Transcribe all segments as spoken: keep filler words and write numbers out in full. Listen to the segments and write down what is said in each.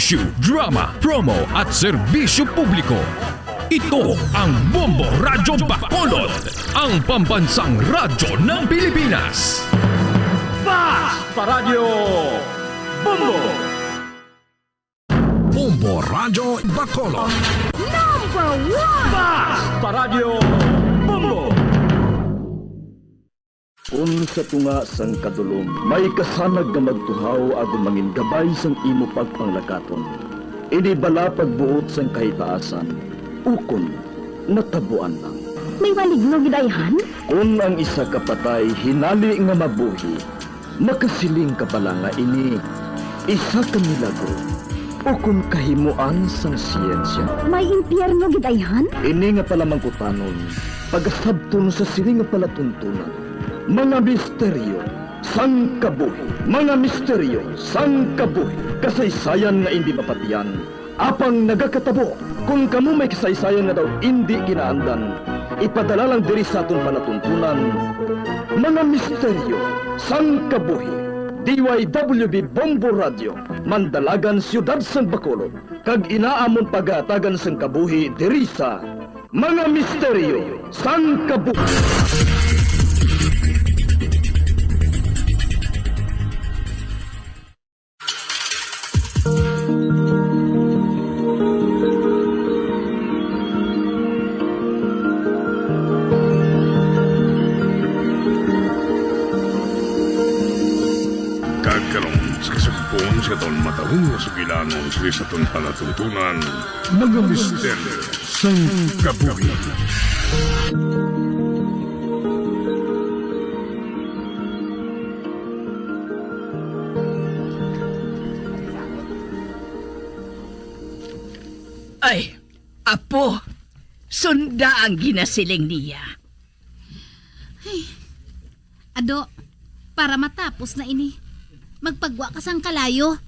Issue, drama, promo at serbisyo publiko. Ito ang Bombo Radyo Bacolod, ang pambansang radyo ng Pilipinas. Basta Radyo Bombo! Bombo Radyo Bacolod. Number one! Basta Radyo Bombo! Kun sa tunga sang kadulom may kasanag nga magtuhaw agud mangin gabay sang imo pagpanglakaton, ini bala pagbuot sang kahitaasan, ukon natabuan lang. May maligno gid ayhan? Kun ang isa ka patay hinali nga mabuhi, makasiling ka bala nga ini isa ka milagro ukon kahimuan sang siyensya? May impyerno gid ayhan? Ini nga palamangkutanon, pagasabton sa sini nga palatuntunan. Mga misteryo sang kabuhi. Mga misteryo sang kabuhi. Kasaysayan nga indi mapatian, apang nagakatabo. Kon kamo may kasaysayan nga daw indi ginaandan, ipadala lang diri sa aton palatuntunan. Mga misteryo sang kabuhi. D Y W B Bombo Radio, Mandalagan, Siyudad sang Bacolod, kag ina amon pagahatagan sang kabuhi diri sa Mga misteryo sang kabuhi. Kag karon, sa kasugpon sa aton matahong nga sugilanon sa aton palatuntunan, mga misteryo sang kabuhi. Ay, apo, sunda ang ginasiling niya. Ay, Ado, para matapos na ini, magpagwa ka sang kalayo.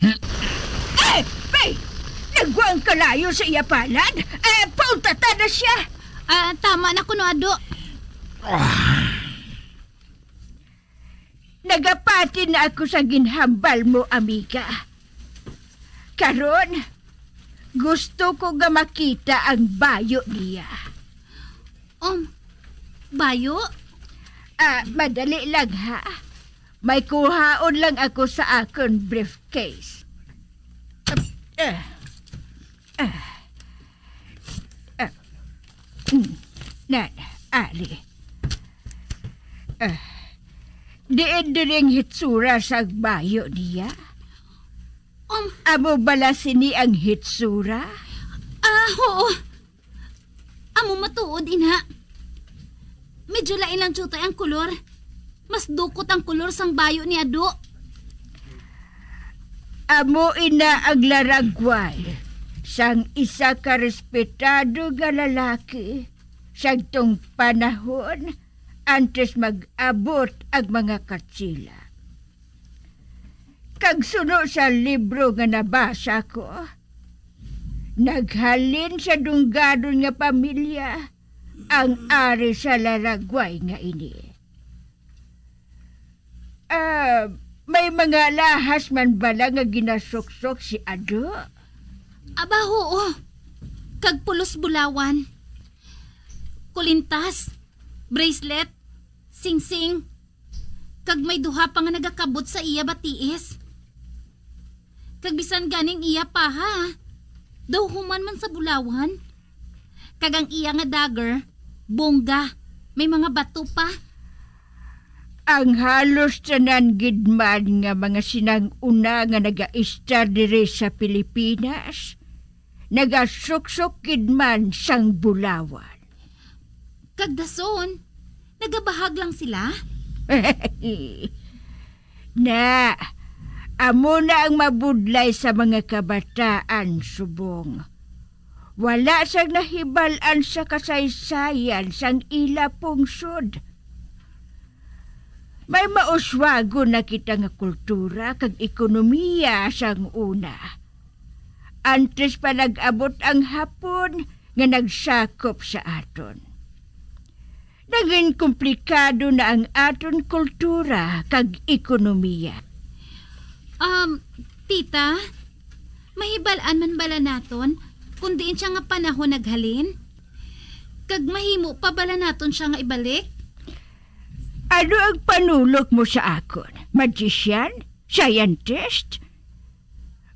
Eh, Pay! Nagwa ang kalayo sa iya palad. Eh, pautatan na siya. Ah, tama na kuno, Ado. Nagapati na ako sa ginhambal mo, amiga. Karon, gusto ko nga makita ang bayo niya. Um, bayo? Ah, madali lang, ha? May kuhaon lang ako sa akon briefcase. Ah, ah, ah, mm, nan, ari. Ah, diin diri ang hitsura sa bayo niya? Um, Amo bala sini ang hitsura? Ah, oo. Amo matuod, ina. Medyo lain lang, Chutay, ang kolor. Mas dukot ang kolor sang bayo ni Ado. Amo ina ang laragway sang isa ka respetado nga lalaki sadtong panahon antes mag-abot ang mga Katsila. Kag suno sa libro nga nabasa ko, naghalin sa dungganon nga pamilya ang ari sa laragway nga ini. Ah, may mga alahas man bala nga ginasuksok si Ado? Aba, oo. Kag pulos bulawan. Kulintas, bracelet, singsing, kag may duha pa nga nagakabot sa iya batiis. Kag bisan ganing iya paha, daw human man sa bulawan. Kag ang iya nga dagger, bongga, may mga bato pa. Ang halos tanan gid man nga mga sinang-una nga nagaistar diri sa Pilipinas, nagasuksok gid man sang bulawan. Kag dason, nagabahag lang sila? Na, amo na ang mabudlay sa mga kabataan subong. Wala sang nahibal-an sa kasaysayan sang ila pungsod. May mauswagon na kita nga kultura kag ekonomiya sang una, antes pa nag-abot ang Hapon nga nagsakop sa aton. Naging komplikado na ang aton kultura kag ekonomiya. Um, tita, mahibal-an man bala naton kung diin siya nga panahon naghalin? Kag mahimo pa bala naton siya nga ibalik? Ano ang panulok mo sa akon? Magician? Scientist?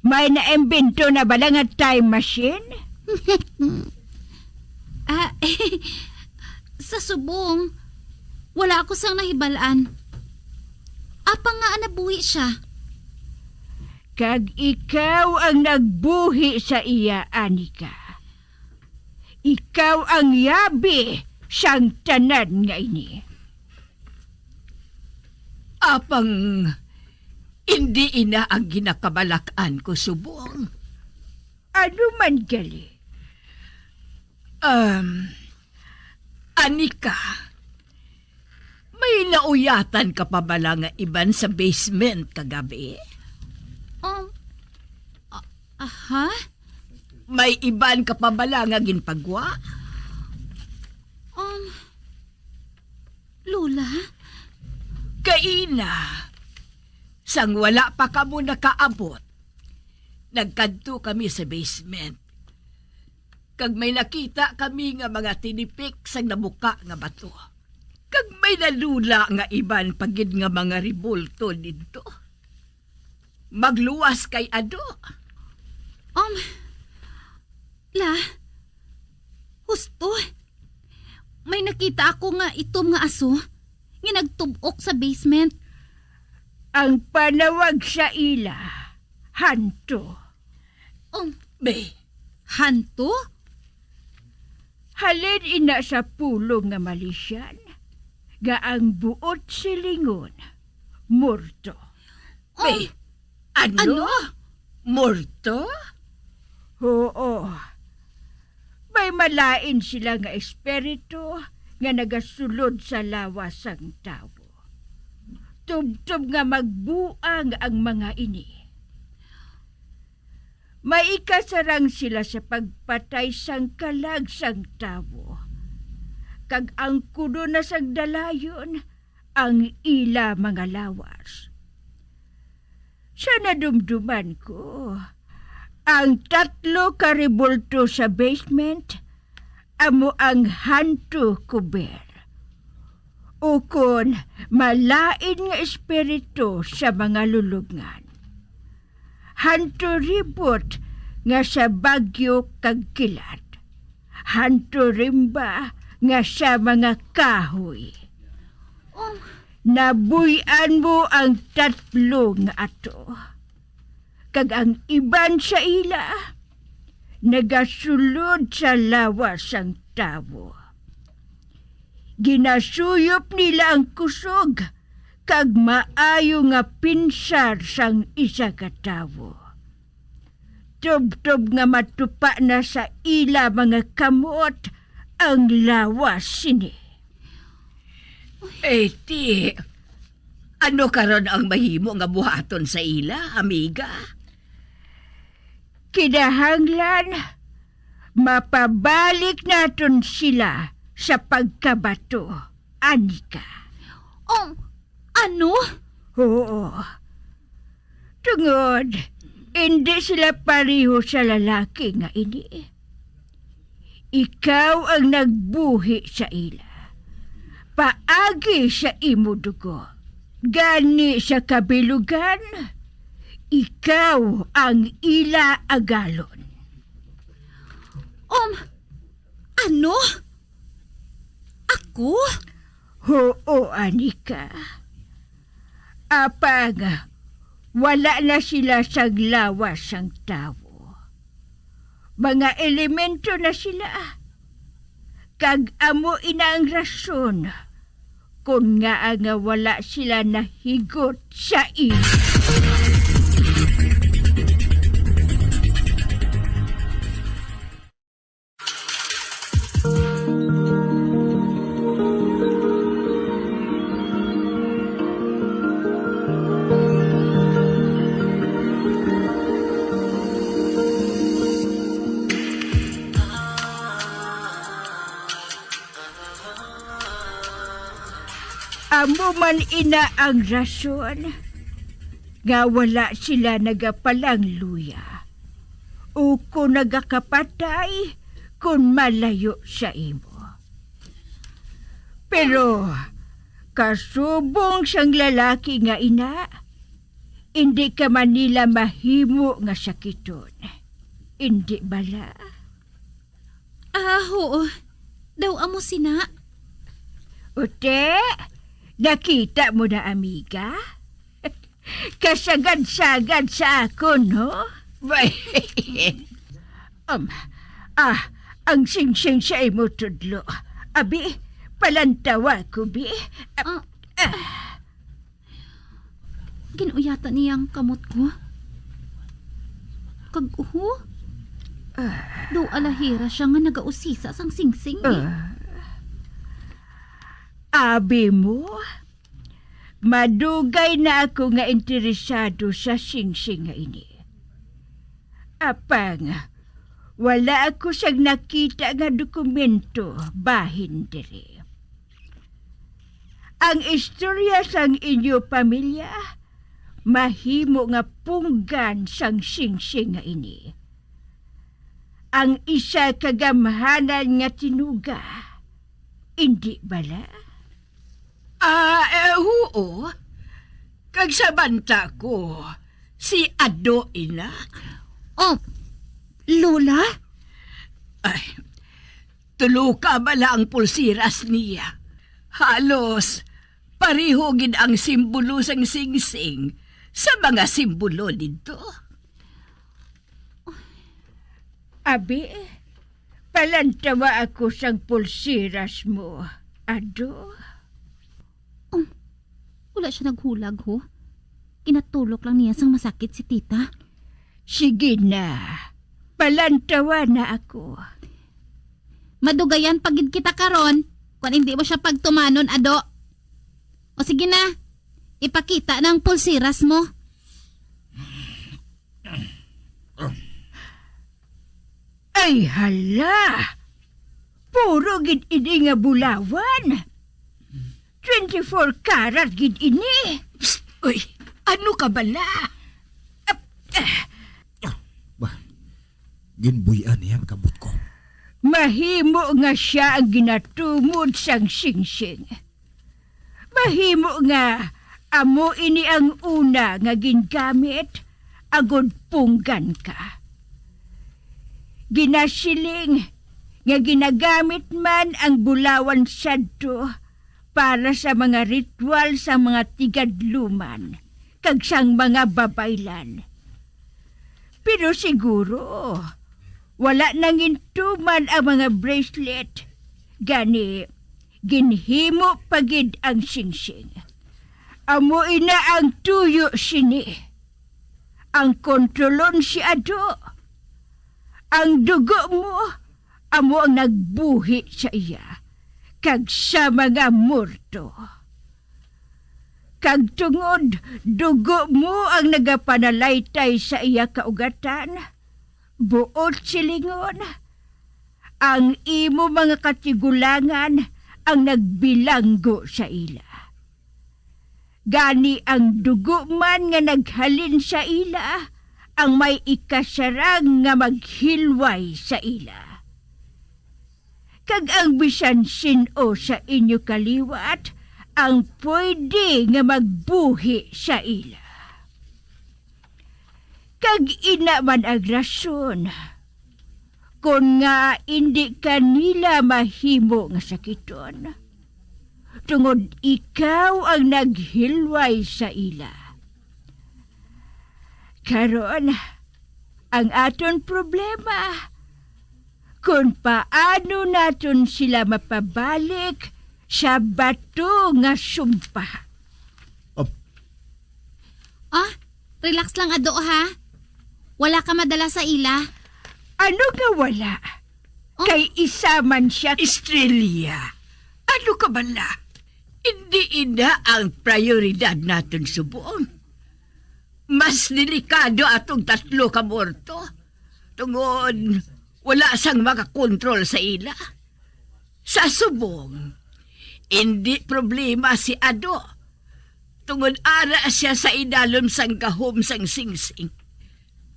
May naimbento na bala nga time machine? Ah, sa subong, wala ako sang nahibal-an. Apang nga nabuhi siya. Kag ikaw ang nagbuhi sa iya, Anika. Ikaw ang yabi sang tanan nga ini. Apang indi ina ang ginakabalak-an ko subong. Ano man gali? Um, Anika, may nauyatan ka pa bala nga iban sa basement kagabi? Um, ah, ah, ha? May iban ka pa bala nga ginpagwa? Um, Lola? Kaina, sang wala pa kamo nakaabot, nagkadto kami sa basement. Kag may nakita kami nga mga tinipik sang nabuka nga bato. Kag may nadula nga iban pa gid nga mga rebulto didto. Magluwas kay ado. Um, la, husto. May nakita ako nga itom nga aso nga nagtub-ok sa basement. Ang panawag sa ila, hanto. Um, Be, hanto? Halin ina sa pulong nga Malaysian, nga ang buot silingon, morto. Be, um, ano? Ano? Morto? Oo. May malain sila nga espiritu nga nagasulod sa lawas sang tawo. Tubtob nga magbuang ang mga ini. Maikasarang sila sa pagpatay sang kalag sang tawo, kag angkunon na sang dalayon ang ila mga lawas. Sa nadumduman ko, ang tatlo ka rebulto sa basement amo ang hanto kuber, ukon malain nga espiritu sa mga lulubngan. Hanto ribot nga sa bagyo kag kilat. Hanto rimba nga sa mga kahoy. Um, Nabuy-an mo ang tatlo nga ato, kag ang iban sa ila nagasulod sa lawas sang tawo. Ginasuyop nila ang kusog kag maayo nga pinsar sang isa ka tawo. Tubtob nga matupa na sa ila mga kamot ang lawas sini. Eh, ti, ano karon ang mahimo nga buhaton sa ila, amiga? Kinahanglan mapabalik naton sila sa pagkabato, Anika. Um, ano? Oo. Tungod, indi sila pareho sa lalaki nga ini. Ikaw ang nagbuhi sa ila. Paagi sa imo dugo. Gani sa kabilugan, ikaw ang ila agalon. Um, ano? Ako? Huo, Anika. Apang wala na sila sa lawas sang tawo. Mga elemento na sila. Kag amo ina ang rason kon ngaa nga wala sila nahigot sa imo. Ano man ina ang rason nga wala sila nagapalangluya o kon nagakapatay kon malayo sa imo. Pero kasubong sang lalaki nga ina, indi ka man nila mahimo nga sakiton. Indi bala? Ah, oo. Daw amo sina. Ute, nakita mo na, amiga? Kasagad-sagad sa akon, no? Bay. Um, ah, ang singsing sa imo tudlo. Abi, palantawa ko, bi. Ah, Ah, ah. Ginuyatan niya ang kamot ko. Kag, uho? Ah. Daw alahira siya nga nagausisa sang singsing, eh. Ah. Abi mo, madugay na ako nga interesado sa singsing nga ini. Apang, wala ako siyang nakita nga dokumento bahin diri. Ang istorya sang inyo pamilya mahimo nga punggan sang singsing nga ini. Ang isa ka gamhanan nga tinuga, indi bala? Ah, eh, huo. Kag sa banta ko, si Ado ina. Oh, Lola? Ay, tulo ka bala ang pulsiras niya. Halos pareho gid ang simbolo sang singsing sa mga simbolo didto. Abi, palantawa ako sang pulsiras mo, Ado. Um, wala siya naghulag, ho. Ginatulok lang niya sang masakit si tita. Sige na, palantawa na ako. Madugayan pa gid kita karon, kon indi mo siya pagtumanon, Ado. O sige na, ipakita na ang pulsiras mo. Ay, hala! Puro gid ini nga bulawan. Twenty-four karat gid ini. Psst! Uy, ano ka bala? Ah, ah. Ba, ginbuy-an niya ang kamot ko. Mahimo nga sia ang ginatumod sang singsing. Mahimo nga amo ini ang una nga gingamit agod punggan ka. Ginasiling nga ginagamit man ang bulawan sadto para sa mga ritual sang mga tigadluman kag sang mga babaylan. Pero siguro, wala nangintuman ang mga bracelet. Gani, ginhimo pa gid ang singsing. Amo ina ang tuyo sini. Ang kontrolon si Ado. Ang dugo mo amo ang nagbuhi sa iya kag sa mga morto. Kag tungod dugo mo ang nagapanalaytay sa iya kaugatan, buot silingon, ang imo mga katigulangan ang nagbilanggo sa ila. Gani ang dugo man nga naghalin sa ila ang may ikasarang nga maghilway sa ila. Kag ang bisan sin-o sa inyo kaliwat ang pwede nga magbuhi sa ila. Kag ina man ang rason kon nga indi ka nila mahimo nga sakiton, tungod ikaw ang naghilway sa ila. Karon, ang aton problema, kon paano naton sila mapabalik sa bato nga sumpa. Op. Ah, relax lang, Ado, ha? Wala ka madala sa ila. Ano nga wala? Oh. Kay isa man siya ka- Estrella, ano ka bala? Hindi ina ang prioridad naton subong. Mas delikado atong tatlo ka morto. Tungod, wala sang makakontrol sa ila. Sa subong, indi problema si Ado, Tungod ara sia sa idalom sang gahom sang singsing.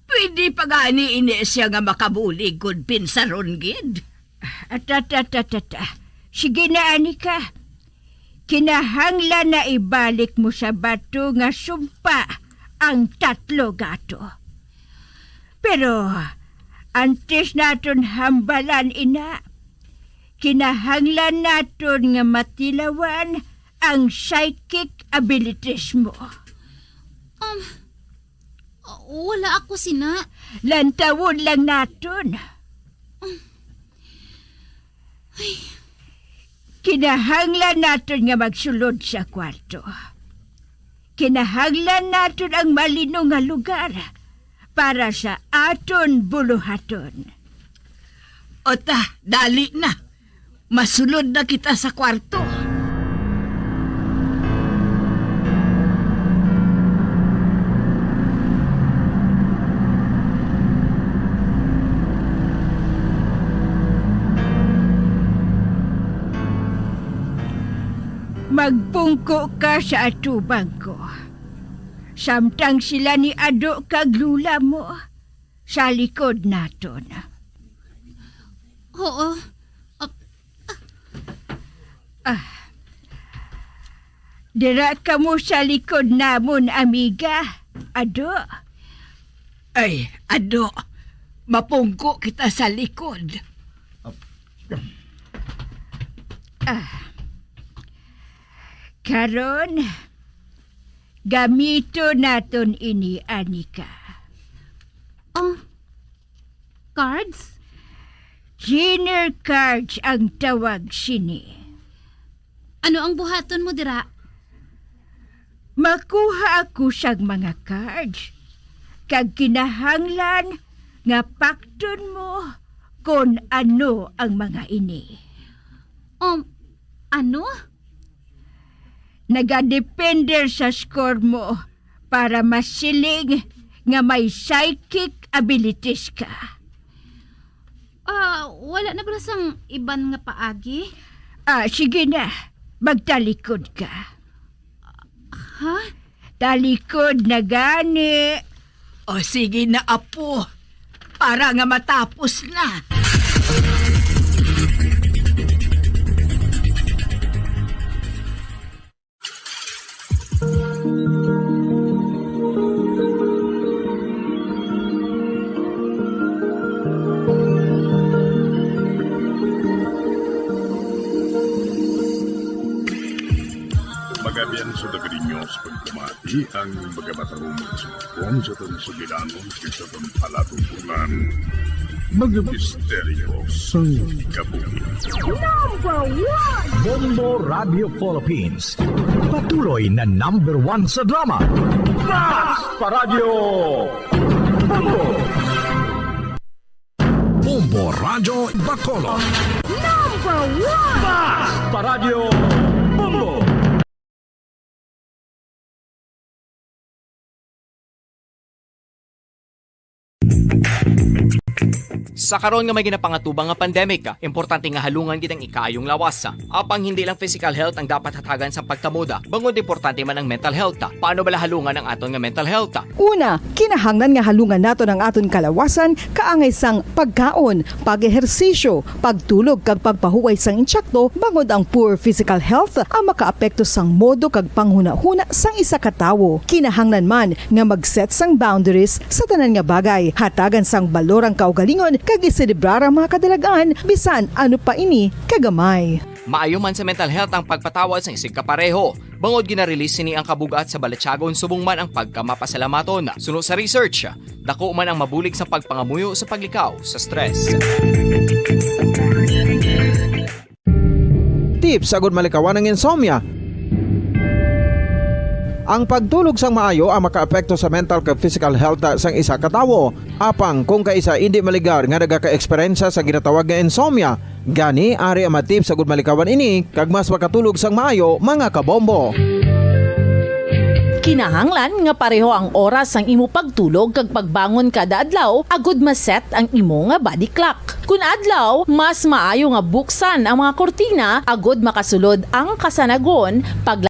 Pwede pa gani ini sia nga makabulig kon pinsaron gid. At, at, at, at, at, ah. Sige na, ani ka. Kinahanglan na ibalik mo sa bato nga sumpa ang tatlo gato. Pero antes naton hambalan ina, kinahanglan naton nga matilawan ang psychic abilities mo. Um, wala ako sina. Lantawon lang naton. Ay. Kinahanglan naton nga magsulod sa kwarto. Kinahanglan naton ang malino nga lugar para sa aton buluhaton. O ta, dali na. Masulod na kita sa kwarto. Magpungko ka sa atubang ko. Samtang sila ni Ado kag Lula mo, sa likod naton. Oo. Ah, dira kamo sa likod namon, amiga. Ado. Ay, Ado. Mapungko kita sa likod. Ah. Karon, gamiton naton ini, Anika. Ah, cards? Jinner cards ang tawag sini. Ano ang buhaton mo dira? Makuha ako sang mga cards, kag kinahanglan nga pakton mo kon ano ang mga ini. Um, ano? Nagadepende sa score mo para masiling nga may psychic abilities ka. Ah, wala na bala sang iban nga paagi? Ah, sige na. Magtalikod ka. Ha? Talikod na gani. O, sige na, apo. Para nga matapos na. Magabian sa Dagrinyo sa pagpamati ang mga matarong mga sumpon sa aton sugilanon kag sa aton palatutunan. Mga misteryo sang kabuhi. Number one! Bombo Radio Philippines. Patuloy na number one sa drama. Basta Radyo Bombo! Bombo Radyo Bacolod. Number one! Basta Radyo Bombo! Sa karon nga may ginapangatubang nga pandemic, importante nga halungan gid ang ikaayong lawas. Apang hindi lang physical health ang dapat hatagan sa pagkamuda, bangod importante man ang mental health. Paano bala halungan ang aton nga mental health? Una, kinahanglan nga halungan naton ang aton kalawasan kaangay sang pagkaon, pag-ehersisyo, pagtulog kag pagpahuway sang insakto, bangod ang poor physical health ang makaapekto sang modo kag panghunahuna sang isa ka tawo. Kinahanglan man nga mag-set sang boundaries sa tanan nga bagay, hatagan sang balor ang kaugalingon kag iselebrar ang mga kadalag-an bisan ano pa ini kagamay. Maayo man sa mental health ang pagpatawad sang isigkapareho. Bangod gina-release sini ang kabug-at sa balatyagon subong man ang pagkamapasalamaton. Suno sa research, dako man ang mabulig sa pagpangamuyo sa paglikaw sa stress. Tips agud malikawan ang insomnia. Ang pagtulog sang maayo ang makaapekto sa mental kag physical health sang isa ka tawo. Apang kung kaisa indi maligar nga nagaka-eksperyensya sa ginatawag nga insomnia, gani ari ang mga tips agud malikawan ini kag mas makatulog sang maayo, mga kabombo. Kinahanglan nga pareho ang oras sang imo pagtulog kag pagbangon kada adlaw agud ma-set ang imo nga body clock. Kun adlaw, mas maayo nga buksan ang mga kurtina agud makasulod ang kasanagon pag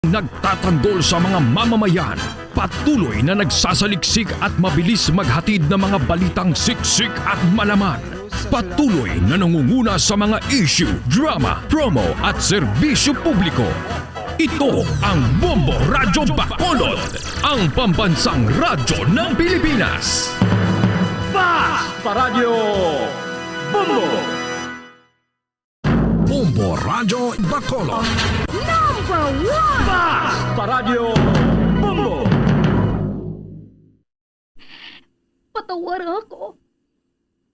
Nagtatanggol sa mga mamamayan, patuloy na nagsasaliksik at mabilis maghatid ng mga balitang siksik at malaman. Patuloy na nangunguna sa mga issue, drama, promo at serbisyo publiko. Ito ang Bombo Radyo Bacolod, ang pambansang radyo ng Pilipinas. Basta Radyo Bombo! Bombo Radyo Bacolod. Number one! Basta Radyo Bombo! Patawara ako.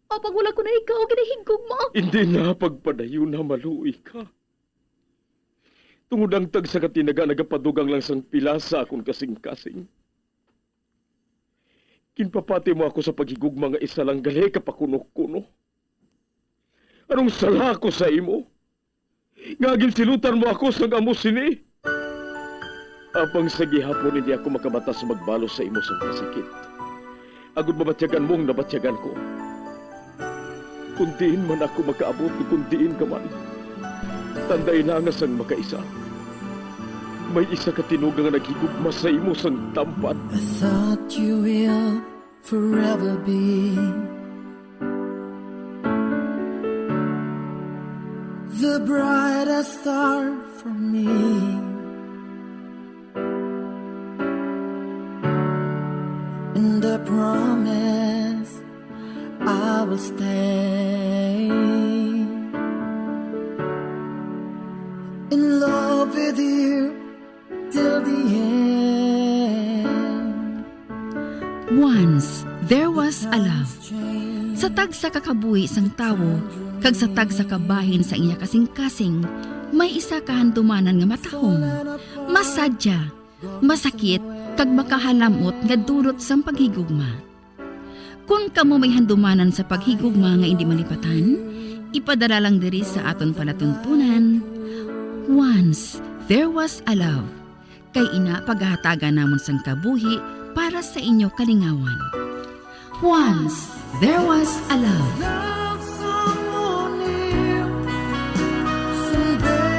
Apang wala ko na ikaw ginahigugma. Hindi na pagpadayon na maluoy ka. Tungod ang tagsa ka tinaga nagapadugang lang sang pila sa akon kasing-kasing. Ginpapati mo ako sa paghigugma nga isa lang gali ka pakuno-kuno. Anong sala ko sa imo? Nga ginsilutan mo ako sang amo sini? Apang sa gihapon hindi ako makamata sa magbalos sa imo sang kasakit, agod mabatyagan mo ang nabatyagan ko. Kung diin man ako makaabot, kung diin ka man, tandai na nga sang makaisa, may isa ka tinuga nga naghigugma sa imo sang tampad. I thought you will forever be the brightest star for me. And I promise I will stay in love with you till the end. Once there was a love. Sa tagsa ka kabuhi sang tawo kag sa tagsa ka bahin sa iya kasing-kasing, may isa ka handumanan nga matahom, masadya, masakit, kag makahalamot nga dulot sang paghigugma. Kon kamo may handumanan sa paghigugma nga indi malipatan, ipadala lang diri sa aton palatuntunan, Once There Was a Love. Kay ina, pagahatagan namon sang kabuhi para sa inyo kalingawan. Once There Was a Love. Love someone new someday.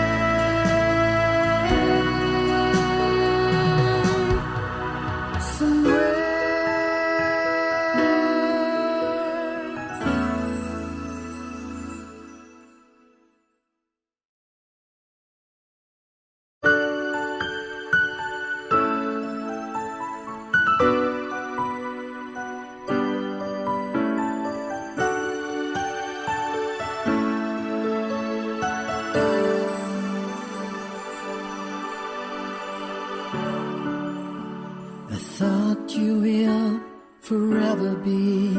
Somewhere. I thought you will forever be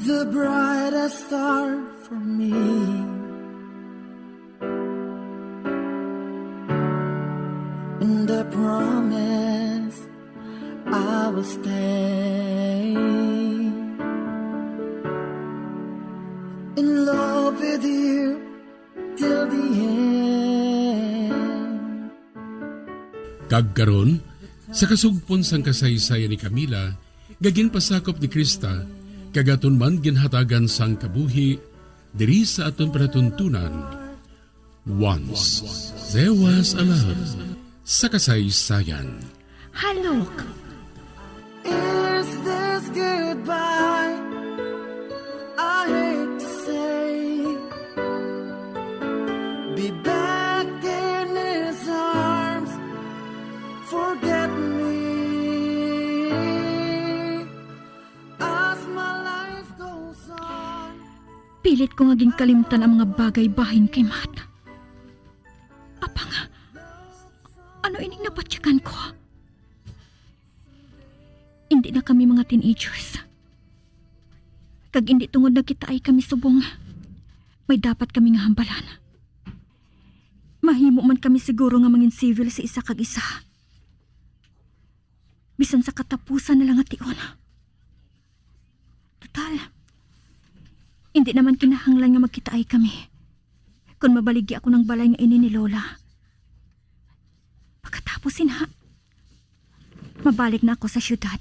the brightest star for me. And I promise I will stay in love with you till the end. Kag karon, sa kasugpon sang kasaysayan ni Camila, nga ginpasakop ni Krista, kag aton man ginhatagan sang kabuhi, diri sa aton palatuntunan, Once There Was a Love, sa kasaysayan. Halok. Is this goodbye? I hate to say. Be back in his arms. Forget me as my life goes on. Pilit ko nga ginkalimtan ang mga bagay bahin kay Matt. Apang, ano ining nabatyagan ko? Indi na kami mga teenagers. Kag indi tungod nagkitaay kami subong, may dapat kami nga hambalan. Mahimo man kami siguro nga mangin civil sa isa kag isa. Bisan sa katapusan na lang nga tion. Total, indi naman kinahanglan nga magkitaay kami kon mabaligya ako ng balay nga ini ni Lola. Pagkatapos ina, mabalik na ako sa syudad.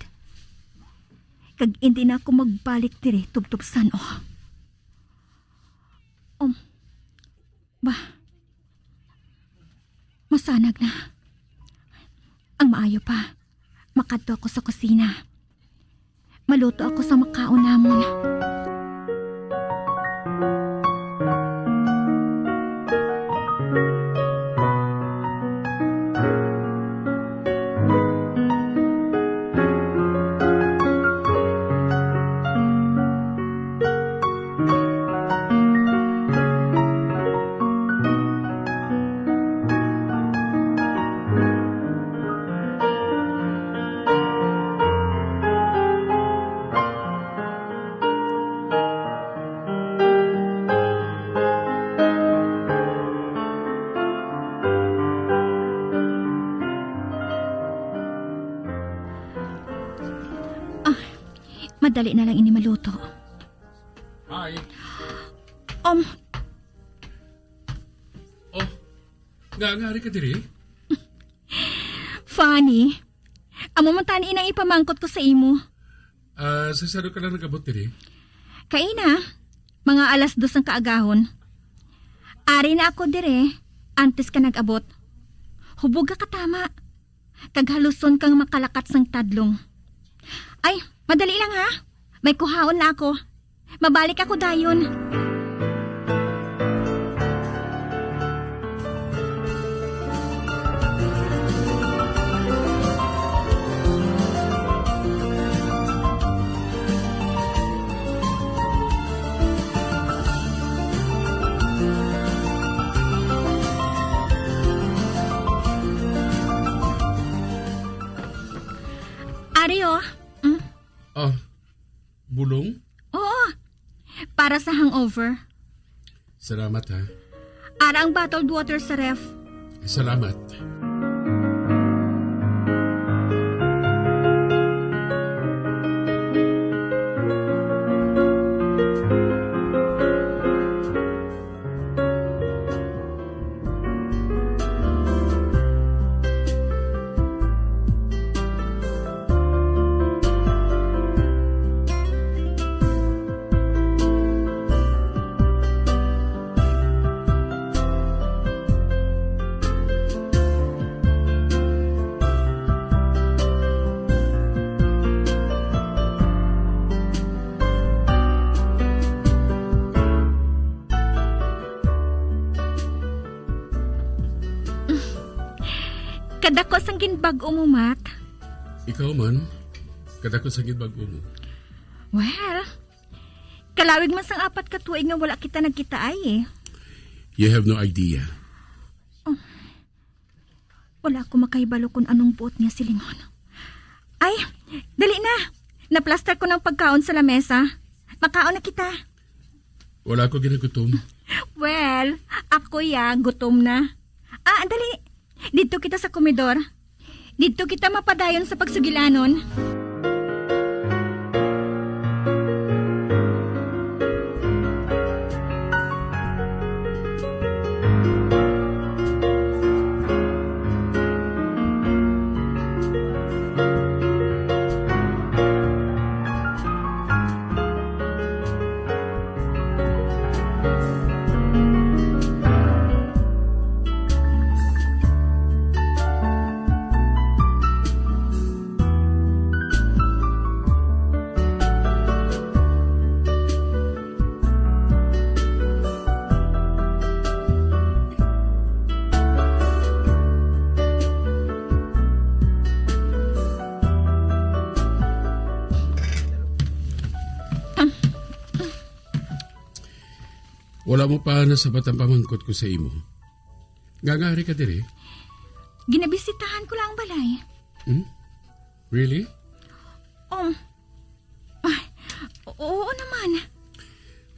Kag indi na ako magbalik diri tubtob San-o. Um, Sanag na. Ang maayo pa, makadto ako sa kusina. Maluto ako sa makaon namon. Ah, madali na lang ini maluto. Hi. Um. Oh, nga, nga, ari ka diri? Funny. Amo man tani inang ipamangkot ko sa imo. Ah, sa sado ka lang nag-abot diri? Kaina, mga alas dos ang kaagahon. Ari na ako diri, antes ka nag-abot. Hubog ka katama. Kag haluson kang makalakat sang tadlong. Ay, madali lang ha. May kuhaon na ako. Mabalik ako dayon. Ari, oh. Mm. Ah, bulong? Oo. Para sa hangover. Salamat, ha. Ara ang bottled water sa ref. Salamat. Kadako sang ginbag-o mo, Matt. Ikaw man, kadako sang ginbag-o mo. Well, kalawig man sang apat ka tuig nga wala kita nagkita ay eh. You have no idea. Oh. Wala ko makahibalo kung anong buot niya silingon. Ay, dali na. Naplastar ko ng pagkaon sa lamesa. Makaon na kita. Wala ko ginagutom. Well, ako ya, gutom na. Ah, dali. Dito kita sa komedor. Dito kita mapadayon sa pagsugilanon. Wala mo pa nasabat ang pamangkot ko sa imo. Nga nga ari ka diri? Ginabisitahan ko lang ang balay. Hmm? Really? Um, ay, oo naman.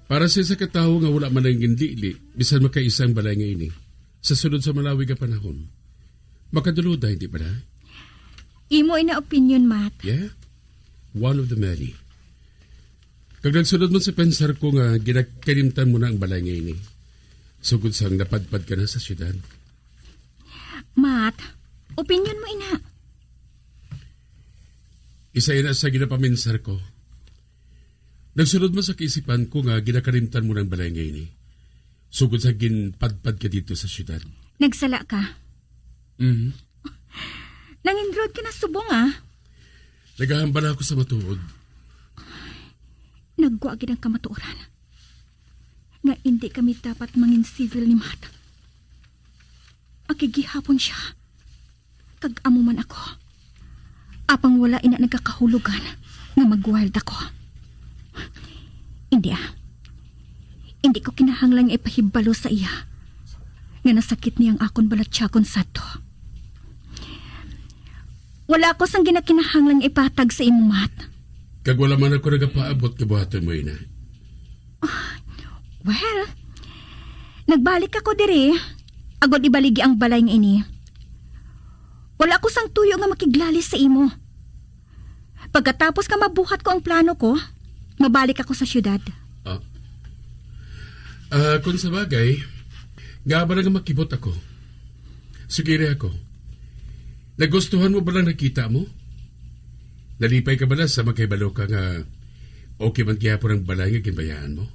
Para sa isa ka tawo nga wala man ang ginlili, bisan makaisa ang balay nga ini, sa sulod sa malawig nga panahon, makaduluda, hindi ba na? Imo ina opinion, Matt. Yeah? One of the many. Kag nagsulod man sa pensar ko nga ginakalimtan mo na ang balay nga ini. Sugod sang napadpad ka na sa syudad. Matt, opinion mo ina. Isa ina sa ginapaminsar ko. Nagsulod man sa kaisipan ko nga ginakalimtan mo na ang balay nga ini. Sugod sa ginpadpad ka dito sa syudad. Nagsala ka. Mhm. Nangin-rude ka na subong, ah. Nagahambal ako sa matuod. Nagwa gid ang kamatuoran nga indi kami dapat mangin-civil ni Matt. Aki gihapon siya, kag amo man ako. Apang wala ina nagakahulugan nga mag-wild ako. Indi, ah. Indi ko kinahanglan nga ipahibalo sa iya nga nasakit niya ang akon balatyagon sadto. Wala ako sang ginakinahanglan nga ipahatag sa imo, Matt. Kag wala man ako nagapaabot nga buhaton mo ina. Ah, well, nagbalik ako diri, agod ibaligi ang balay nga ini. Wala ako sang tuyo nga makiglali sa imo. Pagkatapos nga mabuhat ko ang plano ko, mabalik ako sa siyudad. Ah. Ah, kung sa bagay, nga ba nga makibot ako? Sugiri ako. Nagustuhan mo ba lang nakita mo? Nalipay ka bala sa makahibalo ka nga okay man gihapon ang balay nga ginbayaan mo?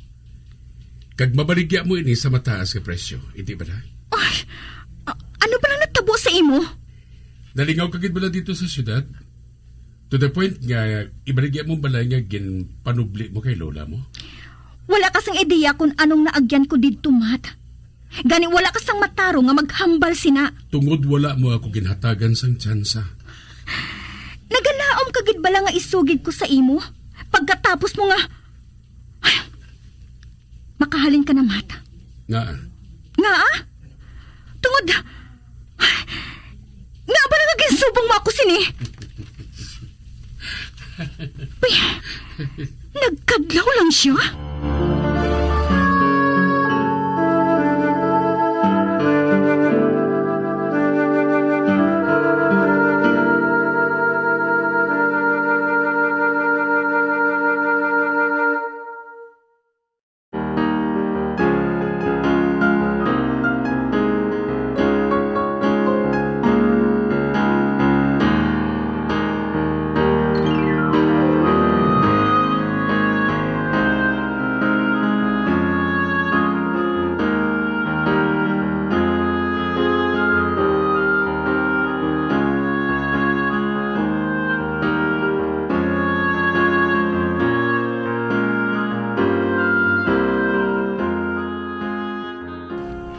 Kag mabaligya mo ini sa mataas nga presyo, hindi bala? Ay, a-, ano bala natabo sa imo? Nalingaw ka gid bala dito sa siyudad? To the point nga ibaligya mo ang balay nga ginpanubli mo kay lola mo? Wala ka sang ideya kung anong naagyan ko didto, Matt. Gani wala ka sang matarong nga maghambal sina. Tungod wala mo ako ginhatagan sang tsansa. Nagalaom ka gid bala nga isugid ko sa imo? Pagkatapos mo nga, makahalin ka na, Matt. Nga? Nga? Tungod, nga ba nga ginsubong mo ako sini? Uy, nagkadlaw lang siya.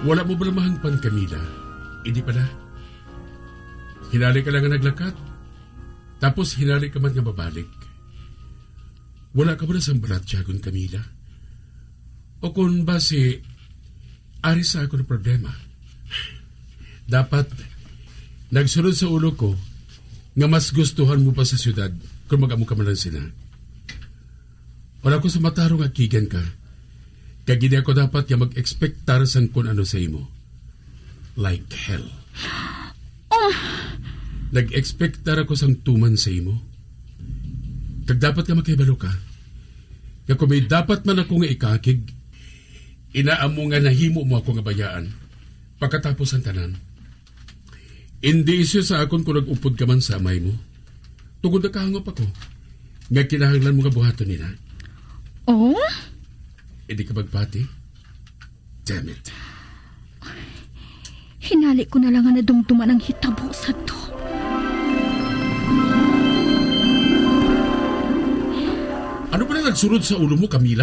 Wala mo bala mahangpan, Camila? Hindi pala. Hinali ka lang nga naglakat. Tapos hinali ka man nga mabalik. Wala ka bala sang balatyagon, Camila? O kung basi, ari sa akon ang problema. Dapat, nagsulod sa ulo ko nga mas gustuhan mo pa sa siyudad kung mag-amo ka man lang sina. Wala ko sa matarong akigan ka. Kag hindi ako dapat nga mag-ekspektar sang kun ano sa imo. Like hell. Oh. Nag-ekspektar ako sang tuman sa imo. Kag dapat nga makahibalo ka nga kung may dapat man ako nga ikakig, inaamo nga nahimo mo ako nga bayaan pagkatapos ang tanan. Indi isyu sa akon kung nag-upod ka man sa amay mo. Tungod nakahangop ako nga kinahanglan mo nga buhaton nila. Oh? Hindi ka magpati? Damn it. Hinali ko na lang nga nadumduman ang hitabo sa to. Ano ba na nagsulod sa ulo mo, Camila?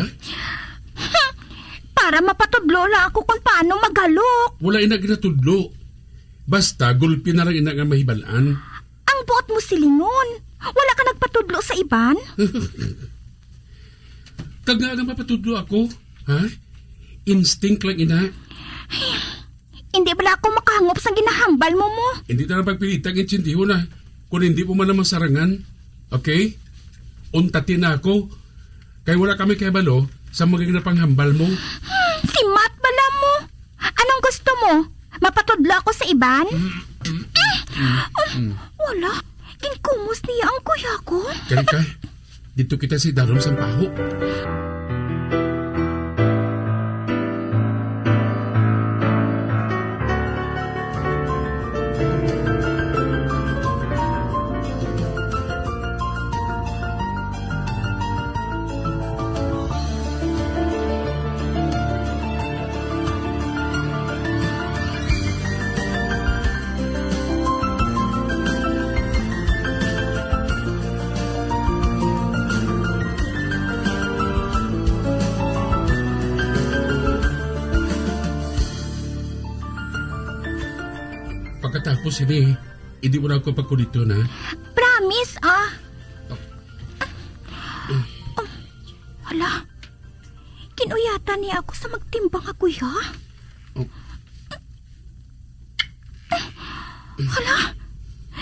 Para mapatudlo lang ako kung paano magalok. Wala ina ginatudlo. Basta, gulpi na lang ina nga mahibalaan. Ang buot mo silingon. Wala ka nagpatudlo sa iban? Kag nga nga mapatudlo ako, ha? Instinct lang ina. Hindi bala ako makahangop sa ginahambal mo mo. Hindi na lang pagpilita ang intsindiho na kung hindi mo man naman sarangan. Okay? Untati na ako. Kay wala kami kahibalo sa mga ginapanghambal mo. Hmm, si Matt bala mo. Anong gusto mo? Mapatudlo ako sa iban? Mm, mm, mm, mm, mm. Wala. Ginkumos niya ang kuya ko. Kali ka, dito kita si Darom sang Paho. Sige, hindi mo na ako pagkuliton, ha? Promise, ah. Oh. Um, hala, kinuyatan niya ako sa magtimbang ako, ya? Oh. Hala,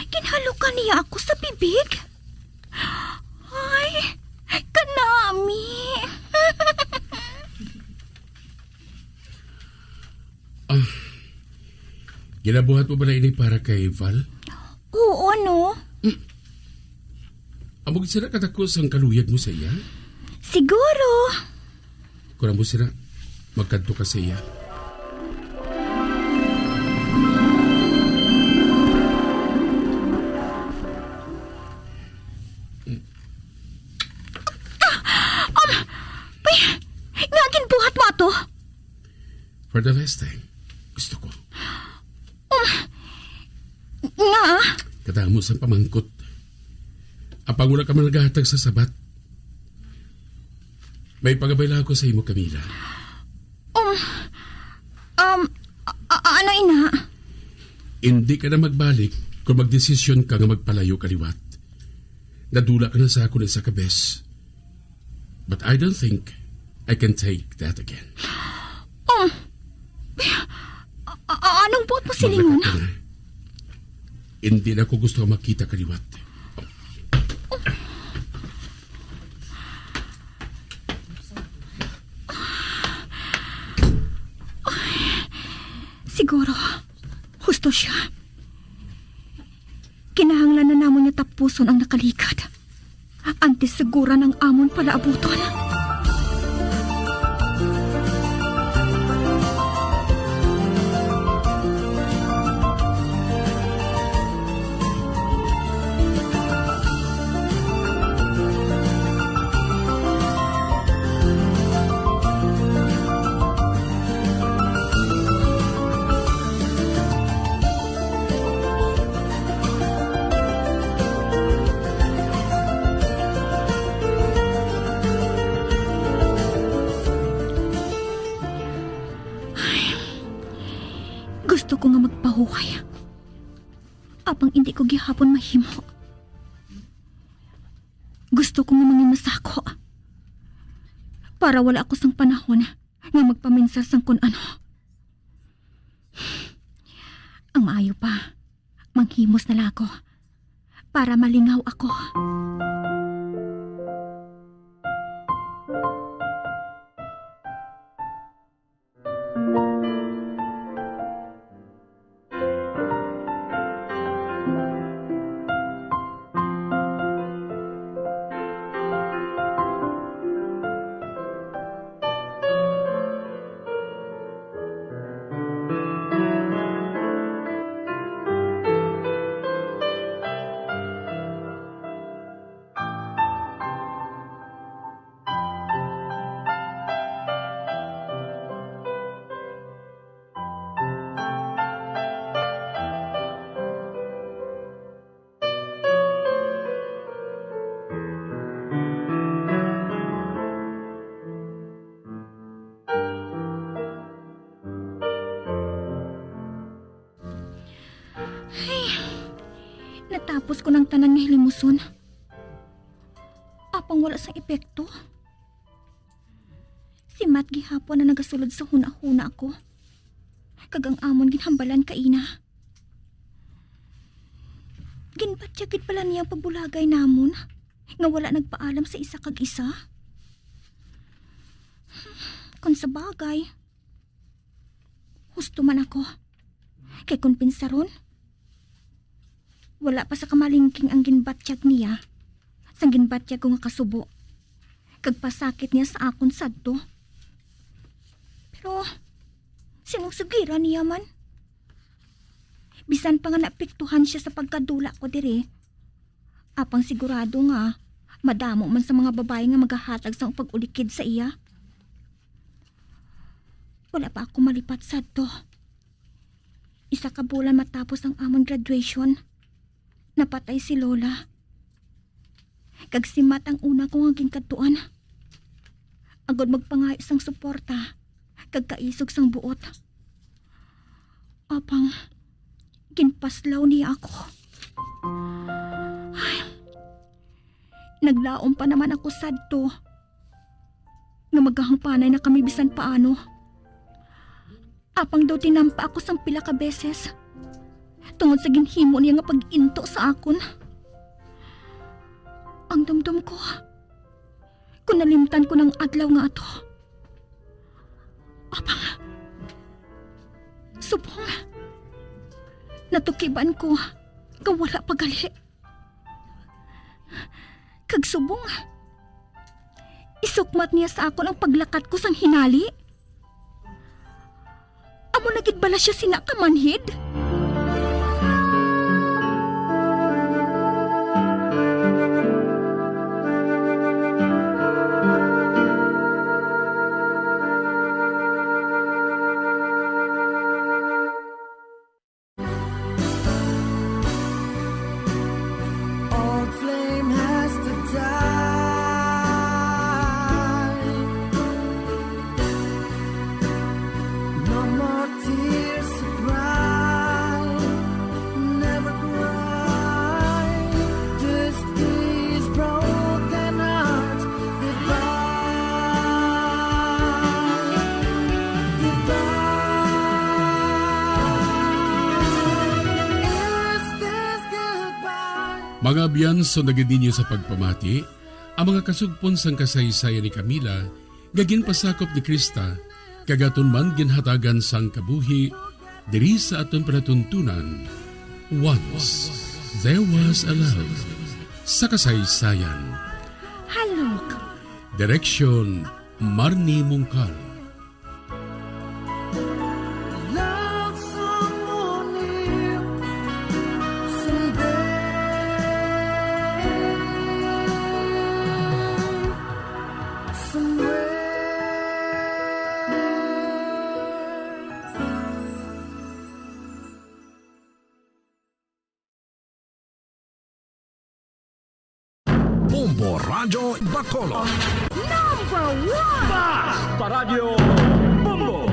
ginhalukan niya ako sa bibig. Ay, kanami. Ah, ginabuhat mo ba na ini para kay Val? Oo, no? Mm. Amo gid sila kadako sang kaluyag mo sa iya? Siguro. Kung amo sila, magkadto ka sa iya. Um, ay, nga ginbuhat mo ato? For the last time, gusto ko. Um, nga? Kadamo sang pamangkot. Apang wala ka man nagahatag sa sabat. May pagabay lang ako sa imo, Camila. Um, um, a- a- ano ina? Hindi ka na magbalik kung magdesisyon ka nga magpalayo ka liwat. Nadula ka na sa akon isa ka bes. But I don't think I can take that again. Um, a- a- anong buot mo silingon? Maglakad ka na. Hindi na ko gusto makita ka liwat. Siguro, husto siya. Kinahanglan na namon nga tapuson ang nakaligad. Antes siguran ang amon palaabuton. Ay, gusto ko nga magpahuway. Apang indi ko gihapon mahimo. Gusto ko nga mangin masako para wala ako sang panahon nga magpaminsar sang kun ano. Ang maayo pa, manghimos na lang ako para malingaw ako. Ay, natapos ko ng tanan nga hilimuson. Apang wala sang epekto. Si Matt gihapon ang nagasulod sa hunahuna ko, kag ang amon ginhambalan kaina. Ginbatyag gid bala niya ang pagbulagay namon nga wala nagpaalam sa isa kag isa. Kon sa bagay, husto man ako. Kay kon pinsaron, wala pa sa kamalingking ang ginbatyag niya sang ginbatyag ko nga kasubo, kag pasakit niya sa akon sadto. Pero sinusugiran niya man. Bisan pa nga naapektuhan siya sa pagkadula ko diri, apang sigurado nga madamo man sa mga babayi nga magahatag sang pag-ulikid sa iya. Wala pa ako malipat sadto. Isa ka bulan matapos ang amon graduation, napatay si Lola. Kag si Matt ang una ko nga ginkadtuan, agod magpangayo sang suporta kag kaisog sang buot. Apang Ginpaslaw niya ako. Ay, naglaom pa naman ako sadto nga maghahangpanay na kami bisan paano. Apang daw tinampa ako sang pila ka beses tungod sa ginhimo niya nga pag-into sa akon. Ang dumdom ko, kung nalimtan ko ng adlaw nga ato. Apang, subong, natukiban ko nga wala pa gali. Kag subong, isukmat niya sa akon ang paglakat ko sang hinali. Amo na gid bala sia sina ka manhid? Old flame has to die. No more tears to cry. Never cry. This is broken heart. Goodbye. Goodbye. Is this goodbye? Mga abyan, sundagin ninyo sa pagpamati ang mga kasugpon sang kasaysayan ni Camila nga ginpasakop ni Krista, kag aton man ginhatagan sang kabuhi diri sa aton palatuntunan. Once There Was a Love sa kasaysayan. Halok. Direksyon, Marnie Mungkal. Love someone new someday, somewhere. Bombo Radyo Bacolod. Number one! Basta Radyo Bombo!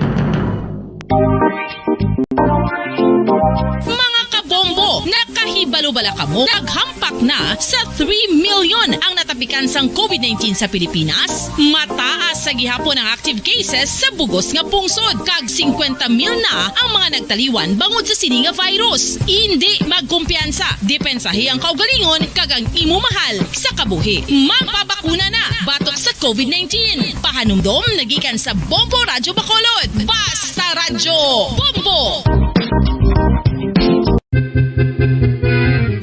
Mga kabombo, nakahibalo bala kamo? Naghampak na sa three million ang natapikan sang covid nineteen sa Pilipinas. Mataas sa gihapon ang active cases sa bug-os nga pungsod, kag singkwenta mil na ang mga nagtaliwan bangod sa sini nga virus. Indi magkumpiyansa, depensahi ang kaugalingon kag ang imo mahal sa kabuhi. Magpabakuna na batok sa covid nineteen. Pahanumdom nagikan sa Bombo Radyo Bacolod. Basta Radyo Bombo!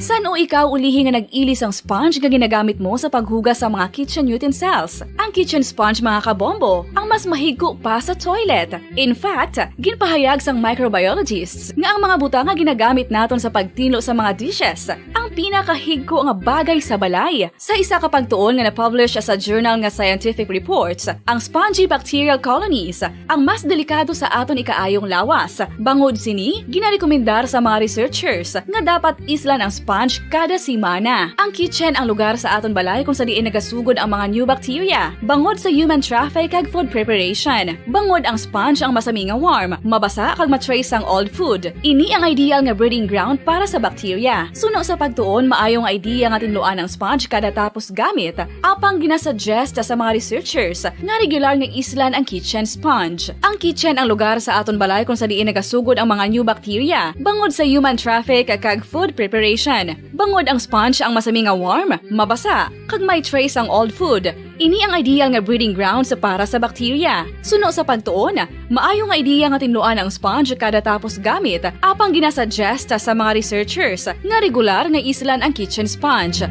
San-o ikaw ulihi nga nag-ili sang sponge nga ginagamit mo sa paghugas sa mga kitchen utensils? Ang kitchen sponge, mga kabombo, ang mas mahigko pa sa toilet. In fact, ginpahayag sang microbiologists nga ang mga butang nga ginagamit naton sa pagtinlo sa mga dishes ang pinakahigko nga bagay sa balay. Sa isa ka pagtuon nga na-publish sa journal nga Scientific Reports, ang spongy bacterial colonies ang mas delikado sa aton ikaayong lawas. Bangod sini, ginarekomendar sa mga researchers nga dapat islan ang sponge kada semana. Ang kitchen ang lugar sa aton balay kung sa diin nagasugod ang mga new bacteria, bangod sa human traffic kag food preparation. Bangod ang sponge ang masami nga warm, mabasa kag ma-trace ang old food. Ini ang ideal nga breeding ground para sa bacteria. Suno sa pagtuon, maayo nga idea nga tinluan ang sponge kada tapos gamit. Apang ginasuggest sa mga researchers nga regular nga islan ang kitchen sponge. Ang kitchen ang lugar sa aton balay kung sa diin nagasugod ang mga new bacteria, bangod sa human traffic kag food preparation. Bangod ang sponge ang masami nga warm, mabasa, kag may trace ang old food. Ini ang ideal nga breeding grounds para sa bacteria. Suno sa pagtuon, maayo nga idea nga tinluan ang sponge kada tapos gamit, apang ginasuggest sa mga researchers nga regular nga islan ang kitchen sponge.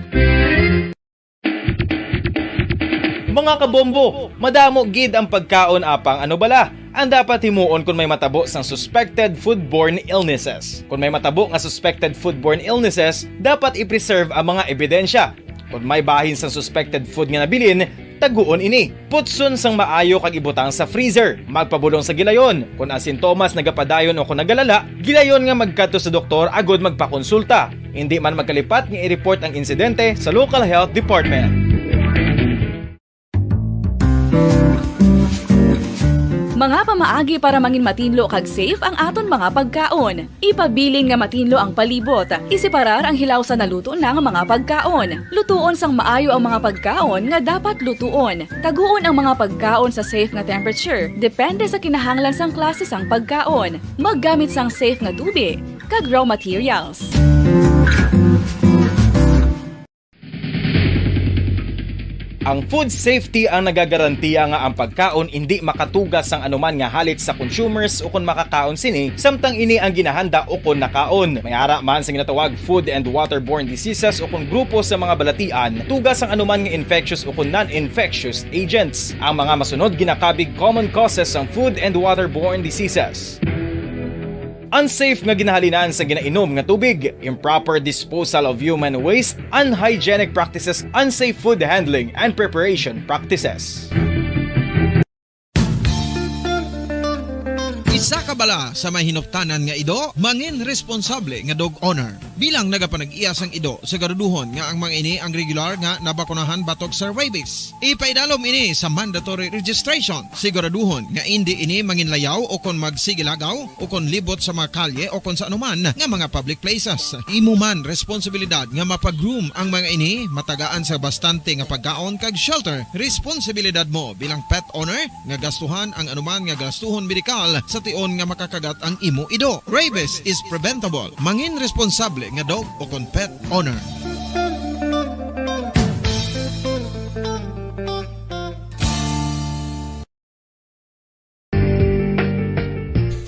Mga kabombo, madamo gid ang pagkaon, apang ano bala ang dapat himuon kon may matabo sang suspected foodborne illnesses? Kon may matabo nga suspected foodborne illnesses, dapat i-preserve ang mga ebidensya. Kon may bahin sang suspected food nga nabilin, taguon ini. Putson sang maayo kag ibutang sa freezer. Magpabulong sa gilayon. Kon ang sintomas nagapadayon o kon nagalala, gilayon nga magkadto sa doktor agud magpakonsulta. Indi man magkalipat nga i-report ang insidente sa local health department. Mga pamaagi para mangin matinlo kag safe ang aton mga pagkaon. Ipabilin nga matinlo ang palibot. Iseparar ang hilaw sa naluto na nga mga pagkaon. Lutuon sang maayo ang mga pagkaon nga dapat lutuon. Taguon ang mga pagkaon sa safe nga temperature, depende sa kinahanglan sang klase sang pagkaon. Maggamit sang safe nga tubi kag raw materials. Ang food safety ang nagagarantiya nga ang pagkaon indi makatuga sang anuman nga halit sa consumers ukon makakaon sini, samtang ini ang ginahanda ukon nakaon. May ara man sa ginatawag food and waterborne diseases ukon grupo sa mga balatian, tuga sang anuman nga infectious ukon non-infectious agents. Ang mga masunod ginakabig common causes sang food and waterborne diseases. Unsafe nga ginahalinan sa ginainom nga tubig, improper disposal of human waste, unhygienic practices, unsafe food handling and preparation practices. Isa ka bala sa may hinuptanan nga ido, mangin responsable nga dog owner. Bilang nagapanag-iya sang ido, siguraduhon nga ang mga ini ang regular nga nabakunahan batok sa rabies. Ipaidalom ini sa mandatory registration. Siguraduhon nga indi ini manginlayaw o kon magsigilagaw o kon libot sa mga kalye o kon sa anuman nga mga public places. Imo man responsibilidad nga mapag-groom ang mga ini, matagaan sa bastante nga pagkaon kag shelter. Responsibilidad mo bilang pet owner nga gastuhan ang anuman nga gastuhon medikal sa tion nga makakagat ang imo ido. Rabies is preventable. Mangin responsable nga dog o kon pet owner.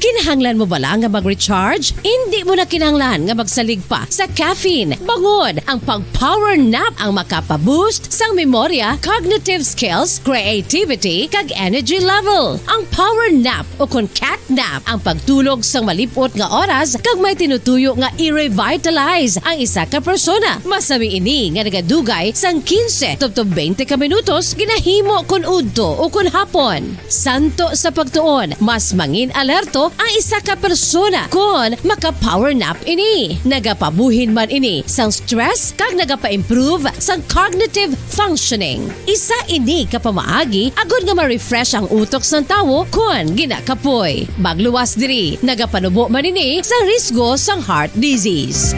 Kinahanglan mo bala nga mag-recharge? Indi mo na kinahanglan nga magsalig pa sa caffeine. Bangod ang pag-power nap ang makapa-boost sang memorya, cognitive skills, creativity, kag energy level. Ang power nap o kon cat nap ang pagtulog sang malip-ot nga oras kag may tinutuyo nga i-revitalize ang isa ka persona. Masami ini nga nagadugay sang quince tubtob twenty ka minutos ginahimo kon udto o kon hapon. Santo sa pagtuon, mas mangin alerto ang isa ka persona kon maka-power nap ini. Nagapabuhin man ini sang stress kag nagapa-improve sang cognitive functioning. Isa ini ka pamaagi agod nga ma-refresh ang utok sang tawo kon ginakapoy. Magluwas diri, nagapanubo man ini sang risgo sang heart disease.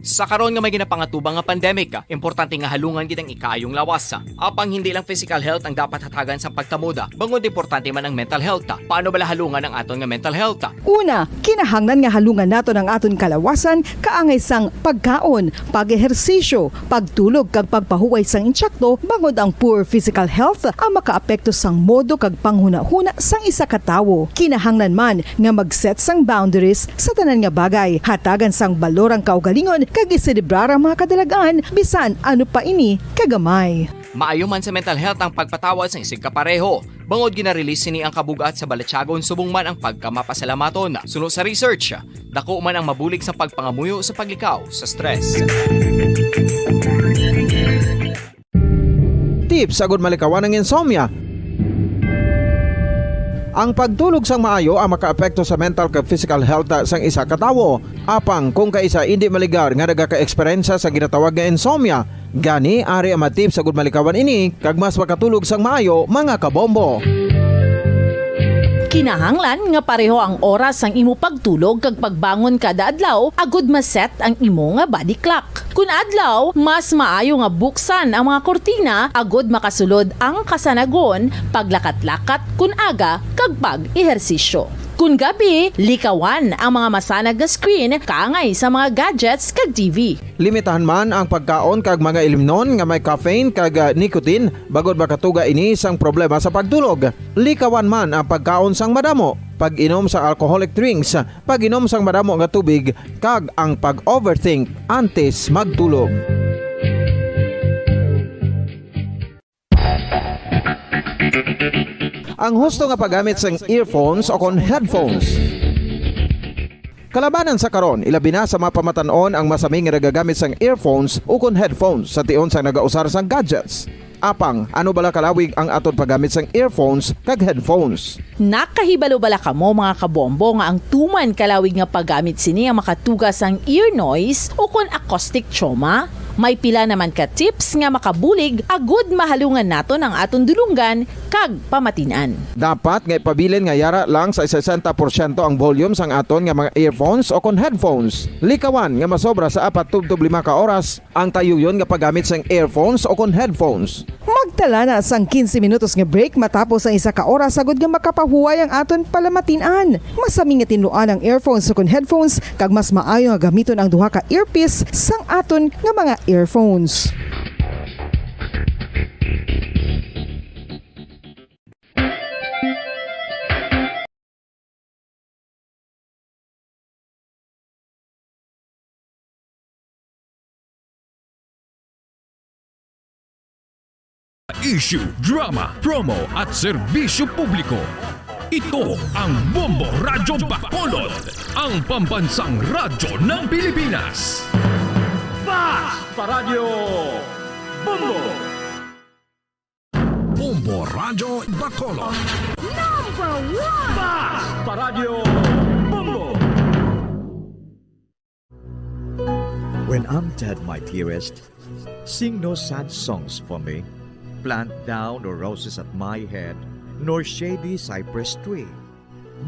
Sa karon nga may ginapangatubang nga pandemic, importante nga halungan gid ang ikaayong lawas. Apang hindi lang physical health ang dapat hatagan sang pagkamoda, bangod importante man ang mental health. Paano bala halungan ang aton nga mental health? Una, kinahanglan nga halungan naton ang aton kalawasan kaangay sang pagkaon, pag-ehersisyo, pagtulog kag pagpahuway sang insakto, bangod ang poor physical health ang makaapekto sang modo kag panghunahuna sang isa ka tawo. Kinahanglan man nga mag-set sang boundaries sa tanan nga bagay, hatagan sang balor ang kaugalingon kag iselebrar ang mga kadalag-an bisan ano pa ini kagamay. Maayo man sa mental health ang pagpatawa sa inig kapareho, bangod gina-release sini ang kabug-at sa balatyagon subong man ang pagkamapasalamaton. Suno sa research, dako man ang mabulig sa pagpangamuyo sa paglikaw sa stress. Tips agud malikawan ang insomnia. Ang pagtulog sang maayo ang makaapekto sa mental kag physical health sang isa ka tawo. Apang kung kaisa indi maligar nga nagaka-eksperyensya sa ginatawag nga insomnia, gani ari ang mga tips agud malikawan ini kag mas makatulog sang maayo, mga kabombo. Kinahanglan nga pareho ang oras sang imo pagtulog kag pagbangon kada adlaw agud ma-set ang imo nga body clock. Kun adlaw, mas maayo nga buksan ang mga kurtina agud makasulod ang kasanagon, paglakat-lakat kun aga, kag pag-ehersisyo. Kun gabi, likawan ang mga masanag nga screen kaangay sa mga gadgets kag T V. Limitahan man ang pagkaon kag mga ilimnon nga may caffeine kag, ah, nicotine, bangod makatuga ini sang problema sa pagtulog. Likawan man ang pagkaon sang madamo, pag-inom sa alcoholic drinks, pag-inom sang madamo nga tubig, kag ang pag-overthink antes magtulog. Ang husto nga paggamit sang earphones o kon headphones. Kalabanan sa karon, ilabi na sa mga pamatan-on ang masami nga nagagamit sang earphones o kon headphones sa tion sang nagausar sang gadgets. Apang, ano bala kalawig ang aton paggamit sang earphones kag headphones? Nakahibalo bala kamo, mga kabombo, nga ang tuman kalawig nga paggamit sini ang makatuga sang ear noise ukon acoustic trauma? May pila naman ka tips nga makabulig agud mahalungan naton ang aton dulonggan kag pamatin-an. Dapat nga ipabilin nga yara lang sa sesenta porsyento ang volume sang aton nga mga earphones o kon headphones. Likawan nga masobra sa apat tubtob lima ka oras ang tayuyon nga paggamit sang earphones o kon headphones. Magtala na sang quince minutos nga break matapos ang isa ka oras, agud nga makapahuway ang aton palamatin-an. Masami nga tinluan ang earphones o kon headphones, kag mas maayo nga gamiton ang duha ka earpiece sang aton nga mga earphones. Issue, drama, promo, at serbisyo publiko. Ito ang Bombo Radyo Bacolod, ang pambansang radyo ng Pilipinas. Fast Paradyo Bombo! Bombo Radyo Bacolod. Number one! Fast Paradyo Bombo! When I'm dead, my dearest, sing no sad songs for me. Plant thou no roses at my head, nor shady cypress tree.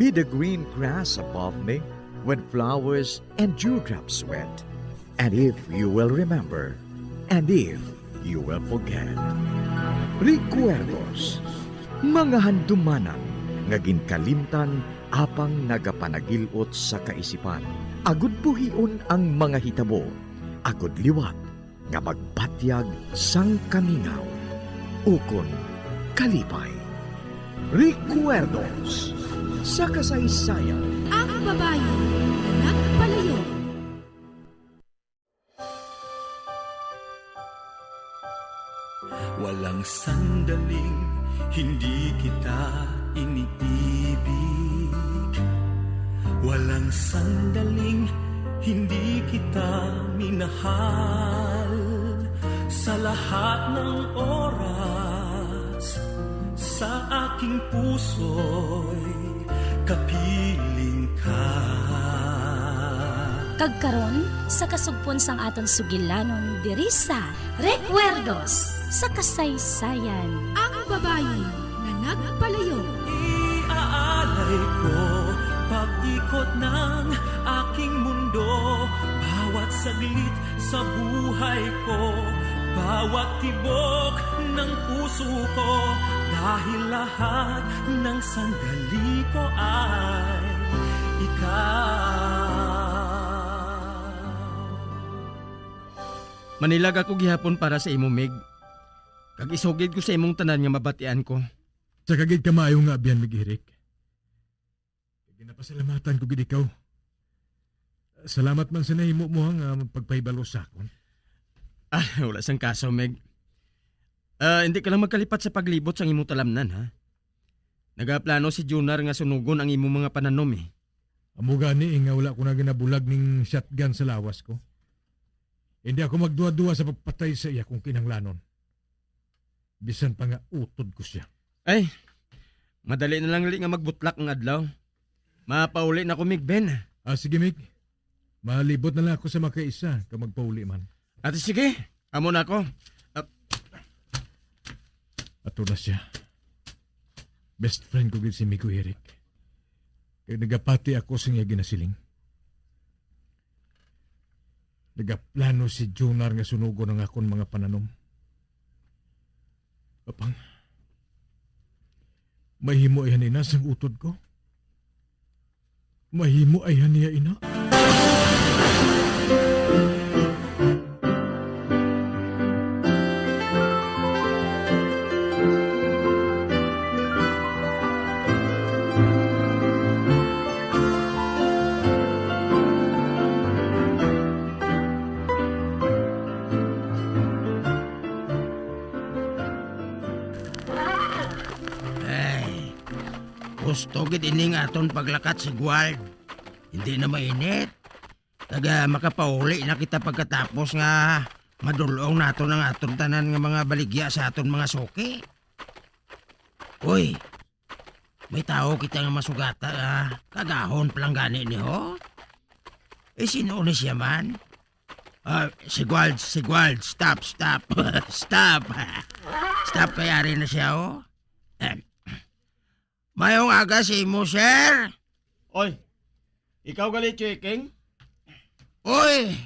Be the green grass above me when flowers and dewdrops wet. And if you will remember, and if you will forget. Recuerdos, mga handumanan nga ginkalimtan apang nagapanagil-ot sa kaisipan. Agud buhion ang mga hitabo, agud liwat nga magbatyag sang kamingaw ukon kalipay. Recuerdos sa kasaysayan. Ang babayi nga nagpalayo. Walang sandaling hindi kita iniibig. Walang sandaling hindi kita minahal. Sa lahat ng oras, sa aking puso'y kapiling ka. Kag karon, sa kasugpon sang aton sugilanon diri sa Recuerdos sa Kasaysayan. Ang babayi nga nagpalayo. Iaalay ko pag-ikot ng aking mundo, bawat saglit sa buhay ko, bawat tibok ng puso ko, dahil lahat ng sandali ko ay ikaw. Manilag ako gihapon para sa imo, Mig, kag isugid ko sa imong tanan nga mabatian ko. Sa kagid ka maayo nga abyan, Mig Eric. Ginapasalamatan ko gid ikaw. Salamat man sa nahimo mo nga pagpahibalo sa akon. Ah, wala sang kaso, Meg. Ah, hindi ka lang magkalipat sa paglibot sang imo talamnan, ha? Nagaplano si Junar nga sunugon ang imo mga pananom, eh. Amo gani, eh, nga wala ko na ginabulag ning shotgun sa lawas ko. Hindi ako magduwa-duwa sa pagpatay sa iya kung kinahanglanon. Bisan pa nga utod ko siya. Ay, madali na lang gali nga magbutlak ang adlaw. Mapauli na ko, Mig Ben. Ah, sige, Mig. Malibot na lang ako sa makaisa kag magpauli man. Ate, sige. Amo na ako. Ah, ato na siya. Best friend ko gid si Migo Eric. Kag nagapati ako sa iya ginasiling. Nagaplano si Junar nga sunugon ang akon mga pananom. Apang, mahimo ay hanina sang utod ko? Mahimo ay haniya ina? Ay, gusto gid ini nga aton paglakat sa Guald. Hindi na mainit. Taga makapauli na kita pagkatapos nga madul-ong naton ang aton tanan nga mga baligya sa aton mga suki. Uy, may tawo kita nga masugata, ah. Kagahon pa lang gani ni, ho? Eh, sino ni siya man? Ah, si Guard, si Guard, stop, stop. Stop. Stop, kay ari na siya, oh. Em. Mayong aga sa imo, sir. Oy, ikaw gali, Chiking? Oy!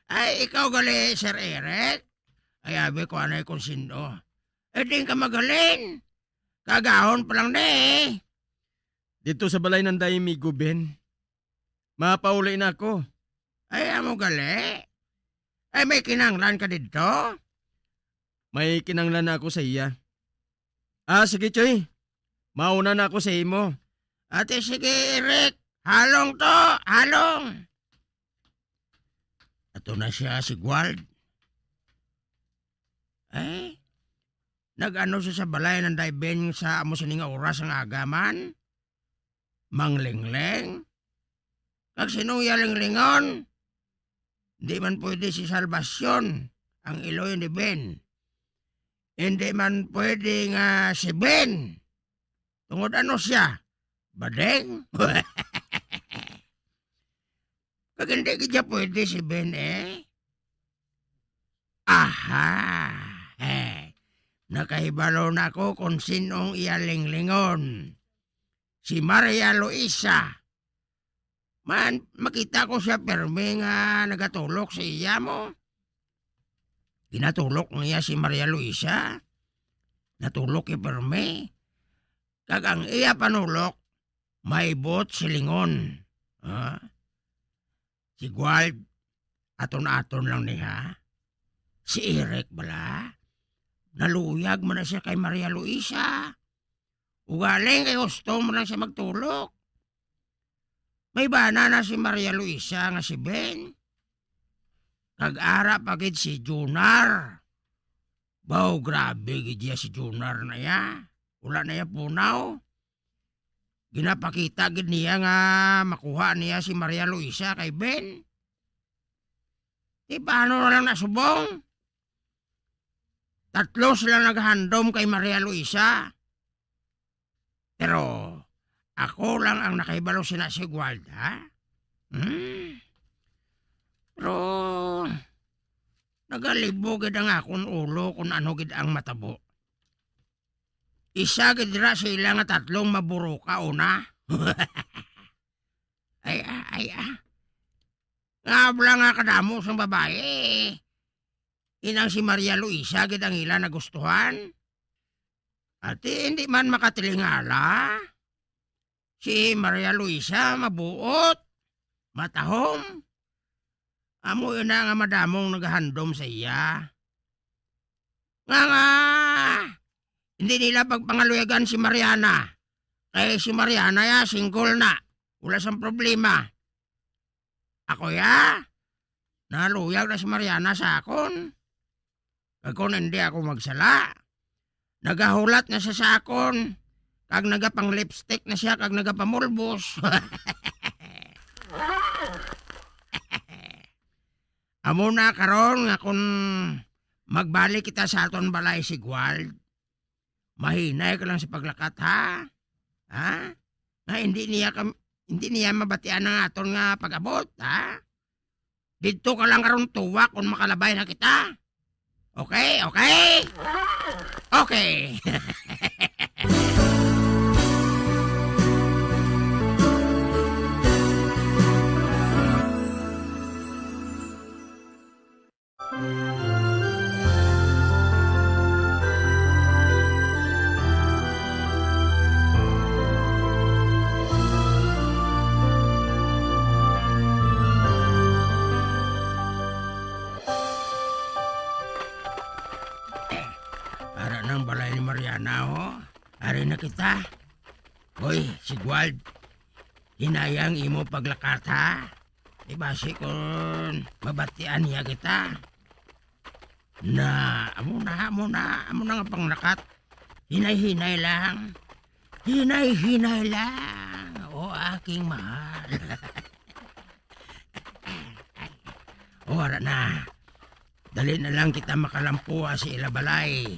Ay, ikaw gali, Sir Eric? Ay, abi ko anay kung sino. Eh, di ka magalin. Kagahon pa lang ni. Dito sa balay ng Daimigo, Ben. Mapauli na ako. Ay, amo gali? Ay, may kinanglan ka didto? May kinanglan na ako sa iya. Ah, sige, Choy. Mauna na ako sa imo. Ate, sige, Eric. Halong to, halong. Ato na siya, si Guard. Eh, nag-ano siya sa balay ng Daibin sa amo sini nga oras ang aga man? Manglingleng? Kag sinong iya linglingon? Di man pwede si Salvacion ang iloy ni Ben. Hindi man pwede nga si Ben. Tungod ano siya? Bading? Kag hindi gid siya pwede si Ben, eh. Aha. Eh. Nakahibalo na ko kung sinong iya linglingon. Si Maria Luisa. Man, makita ko siya permi nga nagatulok sa iya mo. Ginatulok niya si Maria Luisa. Natulok iya permi. Kag ang iya panulok, maibot silingon. Ha? Si Guard, aton-aton lang ni, ha? Si Eric bala, naluyag man na siya kay Maria Luisa. Ugaling kay gusto mo lang siya magtulok. May bana na si Maria Luisa nga si Ben. Kag ara pa gid si Junar. Baw, grabe gid iya si Junar na iya. Wala na iya punaw. Ginapakita gid niya nga makuha niya si Maria Luisa kay Ben. Di paano na lang nasubong? Tatlo sila naghandom kay Maria Luisa. Pero ako lang ang nakahibalo sina si Guard, ha? Hmm? Pero nagalibo gid ang akon ulo kung ano gid ang matabo. Isa gid dira sa ila nga tatlong maburuka una. Ay, ah, ay, ah. Nga bala nga kadamo sang babayi. Inang si Maria Luisa gid ang ila nagustuhan. Ati, hindi man makatilingala. Si Maria Luisa mabuot, matahom. Amo ina nga madamong nagahandom sa iya. Nga nga, hindi nila pagpangaluyagan si Mariana. Kay si Mariana ya, single na. Wala sang problema. Ako ya, naluyag na si Mariana sa akon. Kag kung hindi ako magsala, nagahulat na siya sa akon, kag nagapang-lipstick na siya, kag nagapamulbos. Amo na karon nga kung magbalik kita sa aton balay si Guard, mahinay ka lang sa paglakat, ha? Ha? Nga hindi niya kam-, hindi niya mabatian ang aton nga pag-abot, ha? Didto ka lang karon tuwa kung makalabay na kita. Okay, okay? Okay. Ara nang balay ni Mariana, oh. Ari na kita. Hoy, si Guard. Hinaya ang imo paglakat, ha? Di basi kon mabatian niya kita. Na, amo na, amo na, amo na nga panglakat. Hinay-hinay lang. Hinay-hinay lang, o aking mahal. O, ara na. Dali na lang kita makalampuha sa ila balay.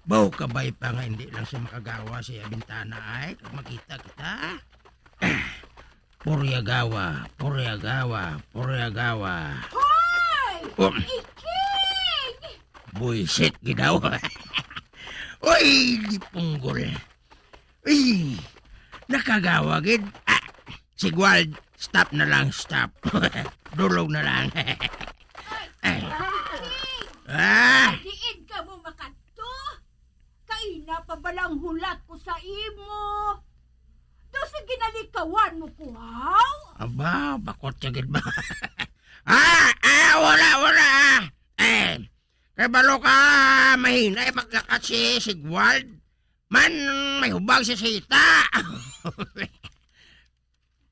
Baw kabay pa nga hindi lang siya makagawa sa iya bintana ay kag makita kita. Puryagawa, puryagawa, puryagawa. Hoy! Oh. Iking! Buisit gid daw. Uy, gipunggol. Uy, nakagawa gid. Ah, Sigwald, stop na lang, stop. Dulog na lang. Ay. Iking! Ah! Diin ka mo makadto? Kaina pa bala ang hulat ko sa imo? Daw sa ginalikawan mo ko, haw? Aba, bakot siya gid ba? Ah, ah, wala, wala, ah. Eh, kay balo ka, mahinay maglakat si Sigwald. Man, may hubag si Sita.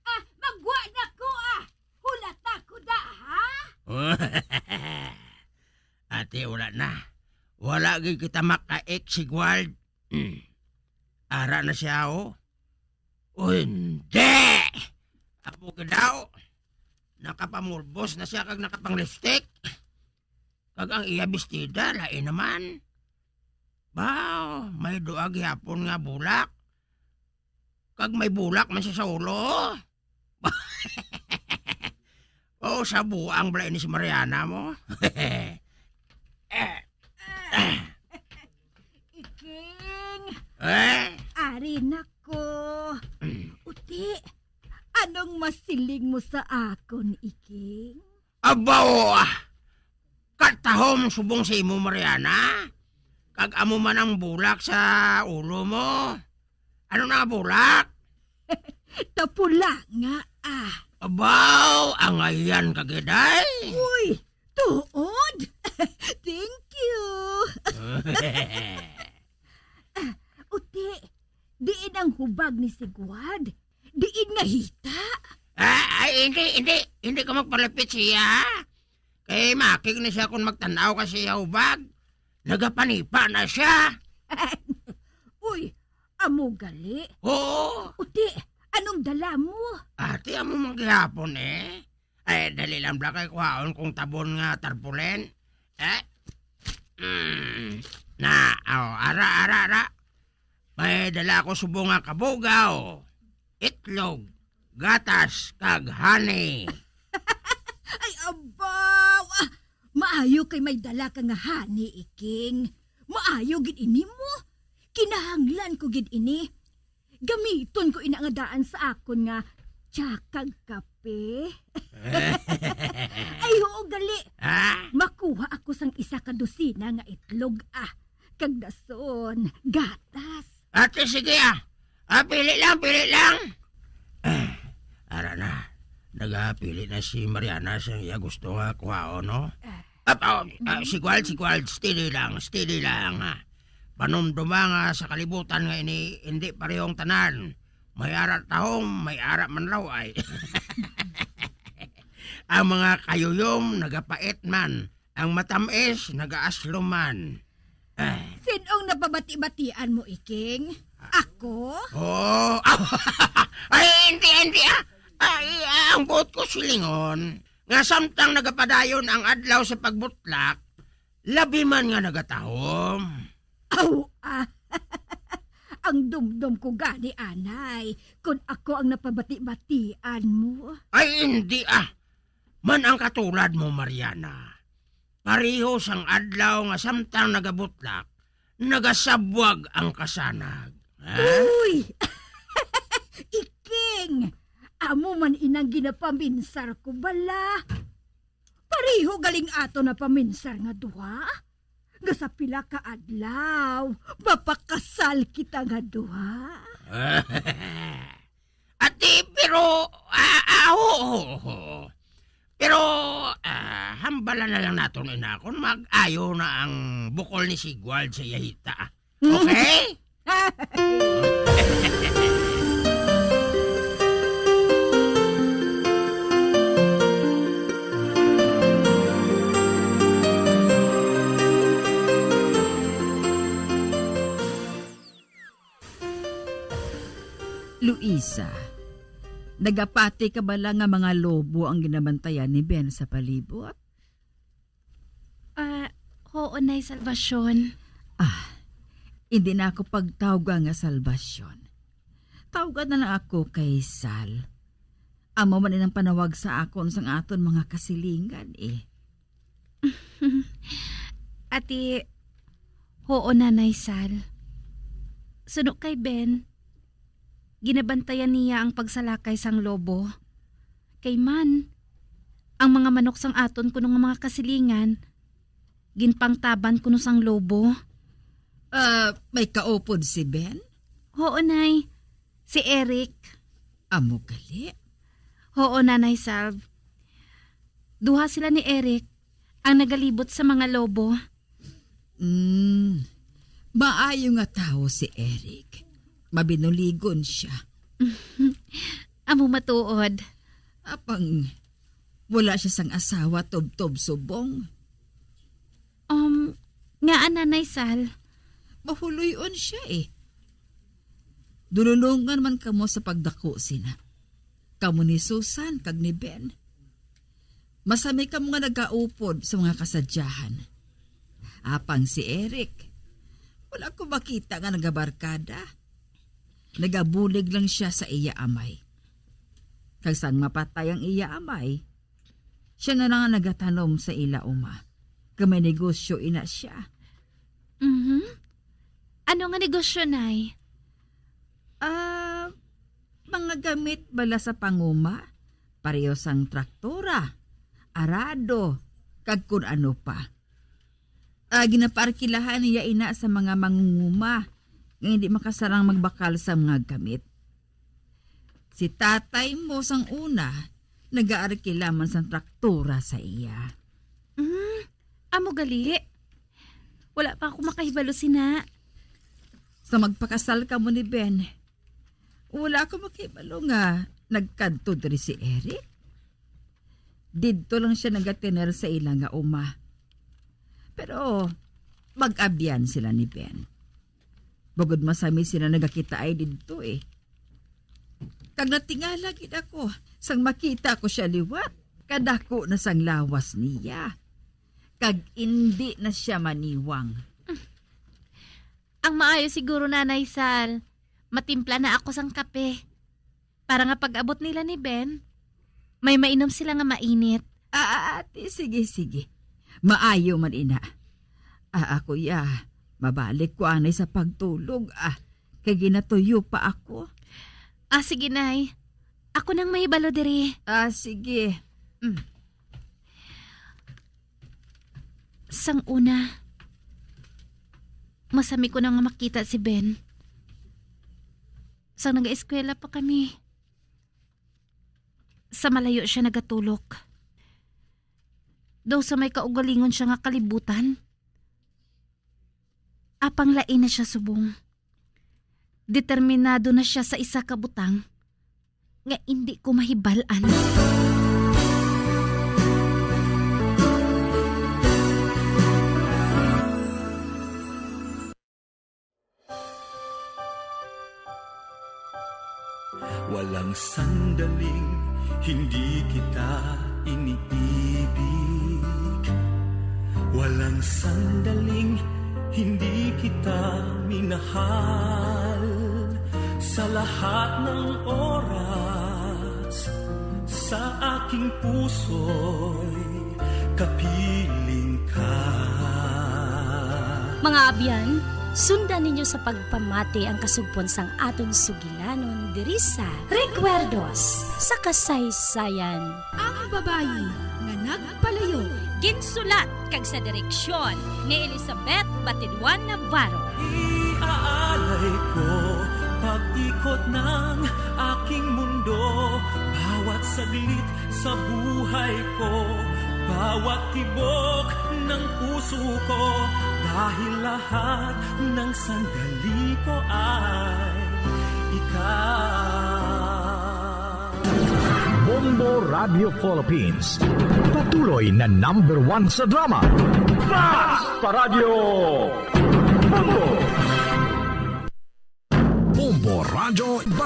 Ah, magwa na ko, ah. Hulata ko da, ha? Ate, wala na. Wala gid kita makaik, Sigwald. Hmm. Ara na siya, oh. O, hindi! Amo ka daw. Nakapamulbos na siya kag nakapang-lipstick. Kag ang iya bestida, lain naman. Baw, may duag gihapon nga bulak. Kag may bulak man siya sa ulo. O, sa buang bala ini si Mariana mo. Eh. Iking, Eh? Ari na ko. Uti, anong masiling mo sa akon, Iking? Abaw, ah, katahom subong sa imo, Mariana. Kag amo man ang bulak sa ulo mo. Ano na nga bulak? Tapula nga, ah. Abaw, angayan ka gid, ay. Uy, tuod? Thank you. Ah, uti, diin ang hubag ni Sigwad? Diin nga hita? Ah, ay, hindi, hindi. Hindi ka magpalapit siya. Kay makig na siya kung magtanaw ka siya hubag. Nagapanipa na siya. Uy, amo gali? Oo. Uti, anong dala mo? Ate, amo man gihapon eh. Ay, dali lang bala kay kuhaon kong tabon nga tarpaulin. Eh? Mm. Na, oh, ara, ara, ara. May dala ako subong nga kabugaw, itlog, gatas, kag honey. Ay, abaw! Ah, maayo kay may dala ka nga honey, Iking. Maayo gid ini mo. Kinahanglan ko gid ini. Gamiton ko ina nga daan sa akon nga tsa kag kape. Ay, oo, gali. Ha? Makuha ako sang isa ka dosina nga itlog, ah. Kag dason, gatas. Ate, sige, ah. Ah, pili lang, pili lang. Ah, ara na. Nagapili na si Mariana sa iya gusto nga kuhaon, no? Ah. Ap-, oh, ah, Mm. Sigwald, Sigwald, steady lang, steady lang, ha. Panumduma nga sa kalibutan nga ini, hindi parehong tanan. May ara tahom, may ara man raw ay. Ang mga kayuyom nagapait man, ang matamis nagaaslom man. Eh. Sin-ong napabati-batian mo, Iking? Ako? Oh, ay, hindi, hindi, ah. Ay, ang buot ko silingon, nga samtang nagapadayon ang adlaw sa pagbutlak, labi man nga nagatahom. Aw, ah. Ang dumdom ko gani, anay, kun ako ang napabati-batian mo. Ay, hindi, ah. Man ang katulad mo, Mariana. Pareho sang adlaw nga samtang nagabutlak, nagasabwag ang kasanag. Ha? Uy! Iking! Amo man inang ginapaminsar ko bala. Pareho galing ato na paminsar nga duha. Nga sa pila ka adlaw, mapakasal kita nga duha. Ate, pero, ah, ah, oo, oo, oo. Pero, ah, hambala na lang naton ina kon mag-ayo na ang bukol ni Sigwald sa iya hita. Okay? Luisa, nagapati ka bala nga mga lobo ang ginabantayan ni Ben sa palibot? Nay Salvacion. Ah, hindi na ako pagtawga nga Salvacion. Tawga na lang ako kay Sal. Amo man inang panawag sa akon sang aton mga kasilingan, eh. Ati, oo, Nanay Sal. Suno kay Ben, ginabantayan niya ang pagsalakay sang lobo. Kay man, ang mga manok sang aton kuno nga mga kasilingan, ginpangtaban kuno sang lobo. Ah, may kaupod si Ben? Oo, Nay. Si Eric. Amo gali? Oo, Nanay Salv. Duha sila ni Eric ang nagalibot sa mga lobo. Mm, maayo nga tawo si Eric. Mabinuligon siya. Amo matuod. Apang wala siya sang asawa tubtob subong. Um, ngaa, Nanay Sal? Mahuloy-on siya, eh. Dunulongan man kamo sa pagdako sina. Kamo ni Susan kag ni Ben. Masami kamo nga nagaupod sa mga kasadyahan. Apang si Eric, wala ko makita nga nagabarkada. Nagabulig lang siya sa iya amay. Kag sang mapatay ang iya amay, siya na lang ang nagatanom sa ila uma. Kag may negosyo ina siya. Mhm. Ano nga negosyo, Nay? Ah, mga gamit bala sa panguma, pareho sang traktora, arado, kag kun ano pa. Ah, ginapaarkilahan niya ina sa mga mangunguma nga hindi makasarang magbakal sa mga gamit. Si tatay mo sang una, nagaarkila man sang traktora sa iya. Hmm, amo gali? Wala pa ako makahibalo sina. Sa magpakasal kamo ni Ben, wala ako makahibalo nga nagkadto diri si Eric. Didto lang siya nagatiner sa ila nga uma. Pero mag-abyan sila ni Ben. Bugod masami sila nagakitaay didto, eh. Kag natingala gid ako sang makita ko sia liwat. Kadako na sang lawas niya. Kag indi na sia maniwang. Ang maayo siguro, Nanay Sal, matimpla na ako sang kape. Para nga pag-abot nila ni Ben, may mainom sila nga mainit. Ah, ah, ati, sige, sige. Maayo man ina. Ah, ako ya, mabalik ko anay sa pagtulog, ah, kay ginatuyo pa ako. Ah, sige, Nay. Ako nang mahibalo diri. Ah, sige. Mm. Sang una, masami ko na nga makita si Ben. Sang nag-eskwela pa kami, sa malayo siya nagatulok. Daw sa may kaugalingon siya nga kalibutan. Apang lain na siya subong. Determinado na siya sa isa ka butang nga indi ko mahibal-an. Walang sandaling hindi kita iniibig. Walang sandaling hindi kita minahal. Sa lahat ng oras, sa aking puso'y kapiling ka. Mga abyan, sundan ninyo sa pagpamati ang kasugpon sang aton sugilanon diri sa Recuerdos sa Kasaysayan. Ang babayi nga nagpalayo. Ginsulat kag sa direksyon ni Elizabeth Batidwan Navarro. Iaalay ko pag-ikot ng aking mundo, bawat saglit sa buhay ko, bawat tibok ng puso ko, dahil lahat ng sandali ko ay ikaw. Bombo Radio Philippines, patuloy na number one sa drama. Fast Paradyo! Bombo! Bombo Radyo